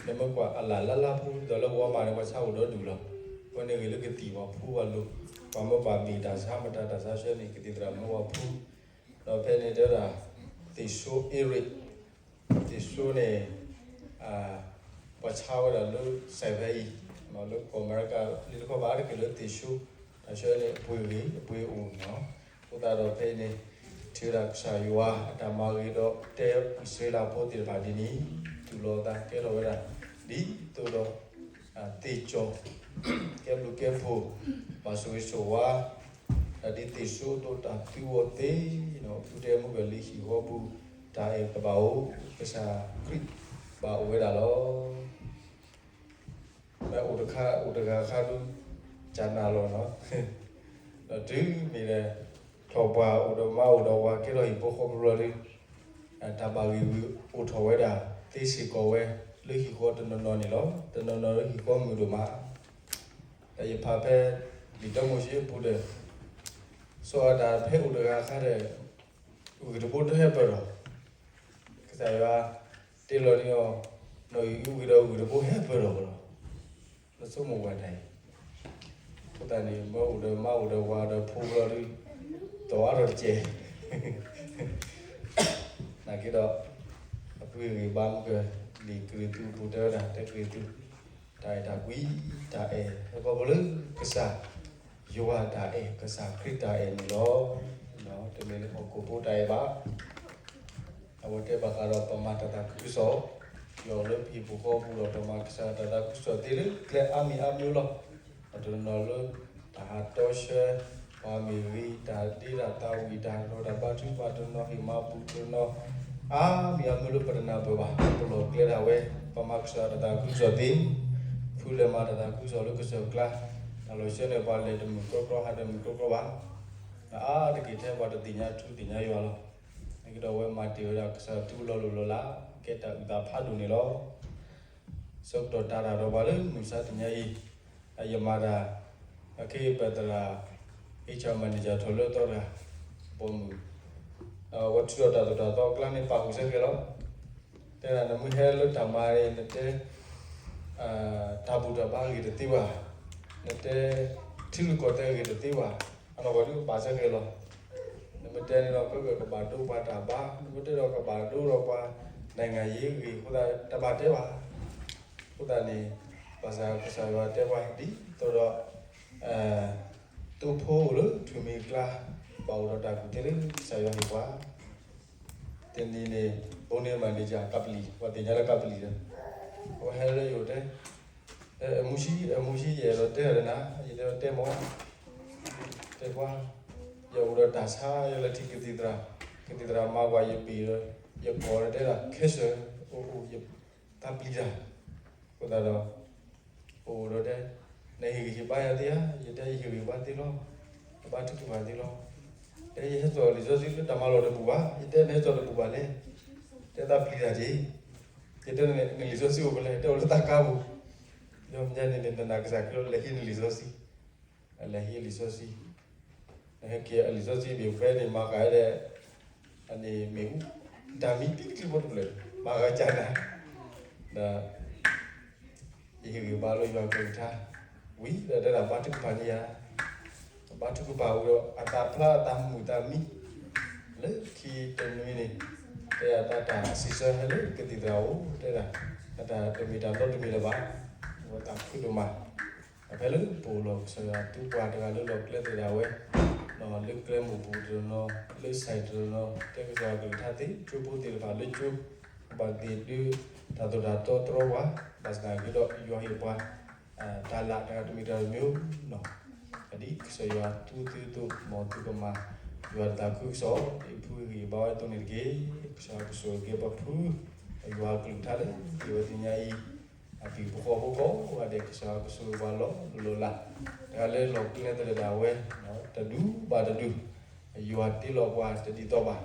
နမ့ၢ်ကွၢ်အလၢ်လၢ်လၢ်ဖှူဒ်သိးလၢဝီမးန့ၣ် ပှၤဆါအိၣ်ဒီဒူၣ်လီၤ. အဝဲန့ၣ်ဂ့ၤလၢကသံၣ်ပှၤဖှူပှၤလိၤ, ပှၤမ့ၢ်ဘၣ်ဘ့ၣ်တၢ်ဆါမတၤတၢ်ဆါဆှၢန့ၣ် ကသံၣ်သရၣ်မ့ၢ်ပှၤဖှူ, ဒီးဖဲန့ၣ်တဲဝဲဒၣ် သ့ၣ်ဆိအ့ရ့း သ့ၣ်ဆိန့ၣ် ပှၤဆါဝဲဒၣ်လၢစဲးဖဲအံၤ, လၢကီၢ်အမဲရကၤ လံတခီဘၣ်တက့ၢ်လၢသ့ၣ်ဆိ, တၢ်ဆၢန့ၣ် အပှ့ၤဂ့ၤ အပှ့ၤအိၣ်နီၤ, အဃိသတးဒီးဖဲအံၤန့ၣ် ထံၣ်ဝဲဒၣ်ကစၢ်ယွၤအတၢ်မၤဂ့ၤဒီးတဲအံၣ်စရ့လးဖိသ့ၣ်တဖၣ်ဒ်န့ၣ်, တူၢ်လိာ်အသးကဲထီၣ်ဝဲဒၣ် ဒ်သိးဒီး သ့ၣ်ကၠီၣ် ကဲဘျုးကဲဖှိၣ်, ဘၣ်ဆိၣ်ဂ့ၤဆိၣ်ဝါ, တၢ်ဒ်သ့ၣ်ဆိအသိးတၢ်သူအီၤသ့, ဖုတဲမုၢ်ကလံၤဟံၣ်ဃီပူၤ တၢ်အဲၣ်ကဘၣ်အိၣ်, ကစၢ်ခရံာ်ဘၣ်အိၣ်ဝဲဒၣ်လီၤ. မ့ၢ်အိၣ်တခါအိၣ်တဂၤခါဒုး ကနၣ်လီၤနီၤ, ဒီးတုၤမ့ၢ်ဒီး ထီၣ်ပှၢ်အိၣ်ဒီးမါအိၣ်ဒီးဝၤကဲထီၣ်ဟံၣ်ဖိဃီဖိလီၤဒုး, တၢ်ဘၣ်ဂံၢ်ဂုာ်အိၣ်ထီၣ်ဝဲဒၣ် သ့စ့ၢ်ကီးဝဲ လၢဟံၣ်ဃီတနီၤနီၤန့ၣ်လီၤ. တနီၤနီၤလၢဟံၣ်ဃီမုာ်ဒိၣ်မး, ဒီးယဖးဖဲ လံာ်တၢမိၤၡ့အပူၤဒီး စီၤအၤဒၣ်ဖဲအိၣ်တဂၤအခါဒီး ဂုၢ်တဘိတဟဲပၢၢ်ထီၣ်, ကစၢ်ယွၤတ့လီၤန့ၢ်အီၤ နီၣ်ဂံၢ်အူဂ့ၤဒီးဂုၢ်တဘိဟဲပၢၢ်ထီၣ်လီၤ. လၢဆိကမိၣ်ပှၤတၢ်အံၤ, အဃိသတးန့ၣ် မ့ၢ်အိၣ်ဒီးမါအိၣ်ဒီးဝၤဒီးဖိလီၤဒုး, တီၢ်အါထီၣ်တကဲး နာ်က့ဒီး အပှ့ၤဂ့ၤဘါမုၢ်ကလံၤကရံၣ်သူးအပူၤတဲဝဲဒၣ် တဲကရံၣ်သူး, တၢ်အဲၣ်တၢ်ကွံ တၢ်အဲၣ် ဟဲခီဖျိလၢကစၢ်ယွၤတၢ်အဲၣ် ကစၢ်ခရံာ်တၢ်အဲၣ်န့ၣ်လီၤ. တမ့ၢ်လၢဟီၣ်ခိၣ်ဖိတၢ်အဲၣ်ဘၣ်. အဝဲတဲဘၣ်ဃးဒီးပမၤတၢ်သးခုကစီၣ်, ယွၤလၢပဟံၣ်ပူၤဃီပူၤဒီး ပမၤကစၢ်တၢ်သးခုကစီၣ်သ့လၢကျဲအါမံၤအါမံၤလီၤ. တနီၤလၢ တၢ်ဟးတီဆှၢ ပှၤမ့ၢ်ဂ့ၤ တၢ်ဒ့တၢ်သးဝံၣ် တၢ်ဟးထီၣ်တၢ်ဘါထုကဖၣ် တနီၤဟ့ၣ်မၤဘူၣ် တနီၤ အါမံၤအါမံၤလၢပတနၢ်ပၢၢ်ဘၣ် ပလီၢ်ကျဲဒၣ်ဝဲ ပမၤကစၢ်တၢ်သးခုကစီၣ်သ့, ဖုလဲၤမၤတၢ်သးခုကစီၣ်လၢကစၢၢ်ကျါ, တၢ်လီၤဆှၢန့ၣ် ပှၤလဲၤတမုာ်ကြီကြီ ဟးတမုာ်ကြီကြီဘၣ်. အါတက့ၢ်ထဲပှၤတသ့ၣ်ညါထူသ့ၣ်ညါယွၤလီၤ. နာ်က့ဒီးအဝဲမၤတ့ၢ်ဝဲဒၣ်ကစၢ်ထူလီၤလိၤလီၤလး ကဲတၢ်အုၣ်သးဖးဒိၣ်န့ၣ်လီၤ. ဆၢကတီၢ်တၢ်တၢ်ဒီးပှၤလၢမုၢ်မဆါတနံၤအံၤ, ယမၤတၢ် အခ့အပၢ်သရၣ် HR manager ထီၣ်လၢအသီတဂၤ ပိာ်မုၣ်, အဝဲထုးထီၣ်တၢ်သိၣ်တၢ်သီအကျါန့ၣ် ပာ်ဃုာ်စ့ၢ်ကီးလီၤ. တဲဒၣ်နမ့ၢ်ဟဲလၢတၢ်မၤအံၤ နတဲ တၢ်ဘူၣ်တၢ်ဘါဂ့ၤတသ့ဘၣ်, နတဲ ထံရူၢ်ကီၢ်သဲးဂ့ၤတသ့ဘၣ်, အနီၢ်ကီၢ်ဒုးပာ်စ့ၢ်ကီးလီၤ. နမ့ၢ်တဲန့ၣ်ဒီး ကကဘၣ်ဒိပှၤတၢ်ဘါ, နမ့ၢ်တဲဒီးကဘၣ်ဒိဒီးပှၤ နိုင်ငံရေးဂ့ၤအဃိသတး တဘၣ်တဲဘၣ်. အဃိသတးန့ၣ် ဘၣ်ဆၣ်ကစၢ်ယွၤတဲပှၤဒ်သိးဒီး သိဖိအိၣ်လၢထွံၣ်မံၤအကျါ ဘၣ်အိၣ်ဒီးတၢ်ကူၣ်သ့လၢကစၢ်ယွၤဟ့ၣ်ပှၤ. တနံၤန့ၣ် ဘိန့ၢ်မၤန့ၣ်ယၤ ကပလံၤ, ပှၤသ့ၣ်ညါလၢကပလံၤဒီး အဝဲဟဲလၢယအိၣ်တဲ, အမူဆံ, အမူဆံယအဲၣ်ဒိးတဲအီၤဒီးနၤ, ယတဲအီၤတဲမီၢ်, တဲကွၢ်, ယအိၣ်ဒီးတၢ်ဆါယလၢထံကသံၣ်သရၣ်, ကသံၣ်သရၣ်မၤကွၢ်ယဘ့ၣ်ဒီး ယကိးဒီးတဲဒၣ် cancer အိၣ်အိၣ် ယသးပျံၤတၢ်, အဃိသတးဒီး အိၣ်ဒီးတဲ နဟ့ၣ်ဂံၢ်ဟ့ၣ်ဘါယၤသ့ဧါ, ယတဲယဟ့ၣ်ဂံၢ်ဘါသ့လီၤ, ယဘါထုကဖၣ်သ့လီၤ, တဲယဟဲစိာ်လံာ်စီဆှံလၢတၢ်မၤလီၢ်တဘူၣ်ဘၣ်, ယတဲနဟဲစိာ်တဘူၣ်ဘၣ်လဲၣ်, တဲသးပျံၤတၢ်က့ၤ, ယတဲနလံာ်စီဆှံအိၣ်ဖဲလဲၣ်, တဲအိၣ်လၢသးကါပူၤ, ဒီးမ့ၢ်န့ၣ်န့ၣ် နနာ်ကစၢ်ခရံာ်လီၤ လဲၤဟံးနလံာ်စီဆှံ အလဲၤဟံးလံာ်စီဆှံ, နဟဲက့ၤအလံာ်စီဆှံဘ့ၣ်ဖဲန့ၣ် မၤဃာ်ဝဲဒၣ် အန့ၣ်မ့ၣ်အူ တၢ်မံပံတကျံဖိတဖျၢၣ် မၤဃာ်ကၢ်နၤ, ဒီး ယဟ့ၣ်ဂံၢ်ဘါလၢယွၤကလုၢ်ကထါ, ဝံၤဒီးတဲဒၣ်ဘါထုကဖၣ်န့ၢ်ယၤ, ဘါထုကဖၣ်ဝံၤဒီးအသးဖျါအသးမုာ်သးမံ, လၢခံတနွံန့ၣ် တဲယၤတၢ်တၢ်စံးဆၢဟဲလၢကသံၣ်သရၣ်အိၣ် တဲဒၣ်, တၢ်တမ့ၢ်တၢ်တီတမံၤလၢၤဘၣ်, အဝဲသးခုဒိၣ်မး အဖဲလၢပအိၣ်လီၤ ကစၢ်ယွၤသူပှၤတဂၤလၢလီၢ်ကျဲသ့ၣ်ဒၣ်ဝဲ, လၢကျဲမုၢ်ပူၤတနီၤ, လၢစဲးတနီၤ, တဲကစၢ်ယွၤကလုၢ်ကထါသ့ၣ် ကၠိဖိသ့ၣ်တဖၣ်လၢကၠိ, ဘၣ်သ့ၣ်ဒုး တၢ်သိၣ်တၢ်သီတြီပှၤ, ဘၣ်ဆၣ်သနာ်က့ဒီး ယွၤဟ့ၣ်ပှၤ တၢ်လၢ်တဂၤတမံၤတဂၤတမံၤ, ဒ်ကစၢ်ယွၤသူသုသိး မ်သုကမၤ ယွၤတၢ်သးခုကစီၣ် ဒ်ဖုဂံၢ်ဘါဝဲအသိးန့ၣ်တက့ၢ်. ကစၢ်ယွၤကဆိၣ်ဂ့ၤပှၤဖု ယွၤကလုၢ်ကထါလၢ ဒ်ဝဲသ့ၣ်ညါအံၤ, အပှၤဟီၣ်ခိၣ်ဖိကိးဂၤဒဲး ကစၢ်ယွၤကဆိၣ်ဂ့ၤပှၤလီၤလိၢ်လီၤလး, တဂၤလၢလီၢ်ကျဲသ့ၣ်တဖၣ်ဒၣ်ဝဲ, တဒူၣ်ဘၣ်တဒူၣ်, ယွၤတ့လီၤပှၤတဒ်သိးဘၣ်,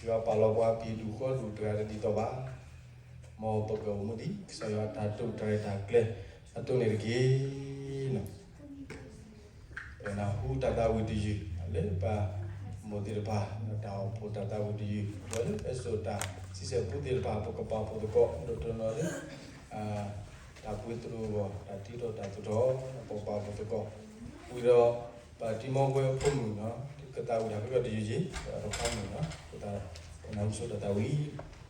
ယွၤပာ်လီၤပှၤပဟံၣ်ဒူၣ်ဃီဒူၣ်တဂၤတဒ်သိးဘၣ် မ်ပကအိၣ်မူဒ် ကစၢ်ယွၤတၢ်တိာ်တၢ်ရဲၣ်တၢ်ကျဲၤအသိးန့ၣ်တက့ၢ်. ပနၢ်ဟူတၢ်သးဝံၣ်တယုၢ် လၢပမိၢ်သ့ၣ်တဖၣ် တၢ်အိၣ်ဖှိၣ်တၢ်သးဝံၣ်တယုၢ် လၢအဲၣ်စိၤတၢ်ဆံဆဲၣ်ပူသ့ၣ်တဖၣ် ပကပာ်ဖှိၣ်သကိး ဒိၣ်တနီၤလၢ တၢ်ပှ့ၤသရိာ်အဂီၢ် တၢ်ထံထီၣ်တၢ်သူၣ်ထီၣ် ပကပာ်ဖှိၣ်သကိး, ဝံၤဒီး ပၢ်တံၤမီၢ်ဝဲဖိမုၣ်နီၤ ကသးဝံၣ်တၢ်ကစီၣ်တယုၢ်ယံၤ ပှၤတဖၣ်မုၣ်နီၤ ပနၢ်ဟူဆိတၢ်သးဝံၣ်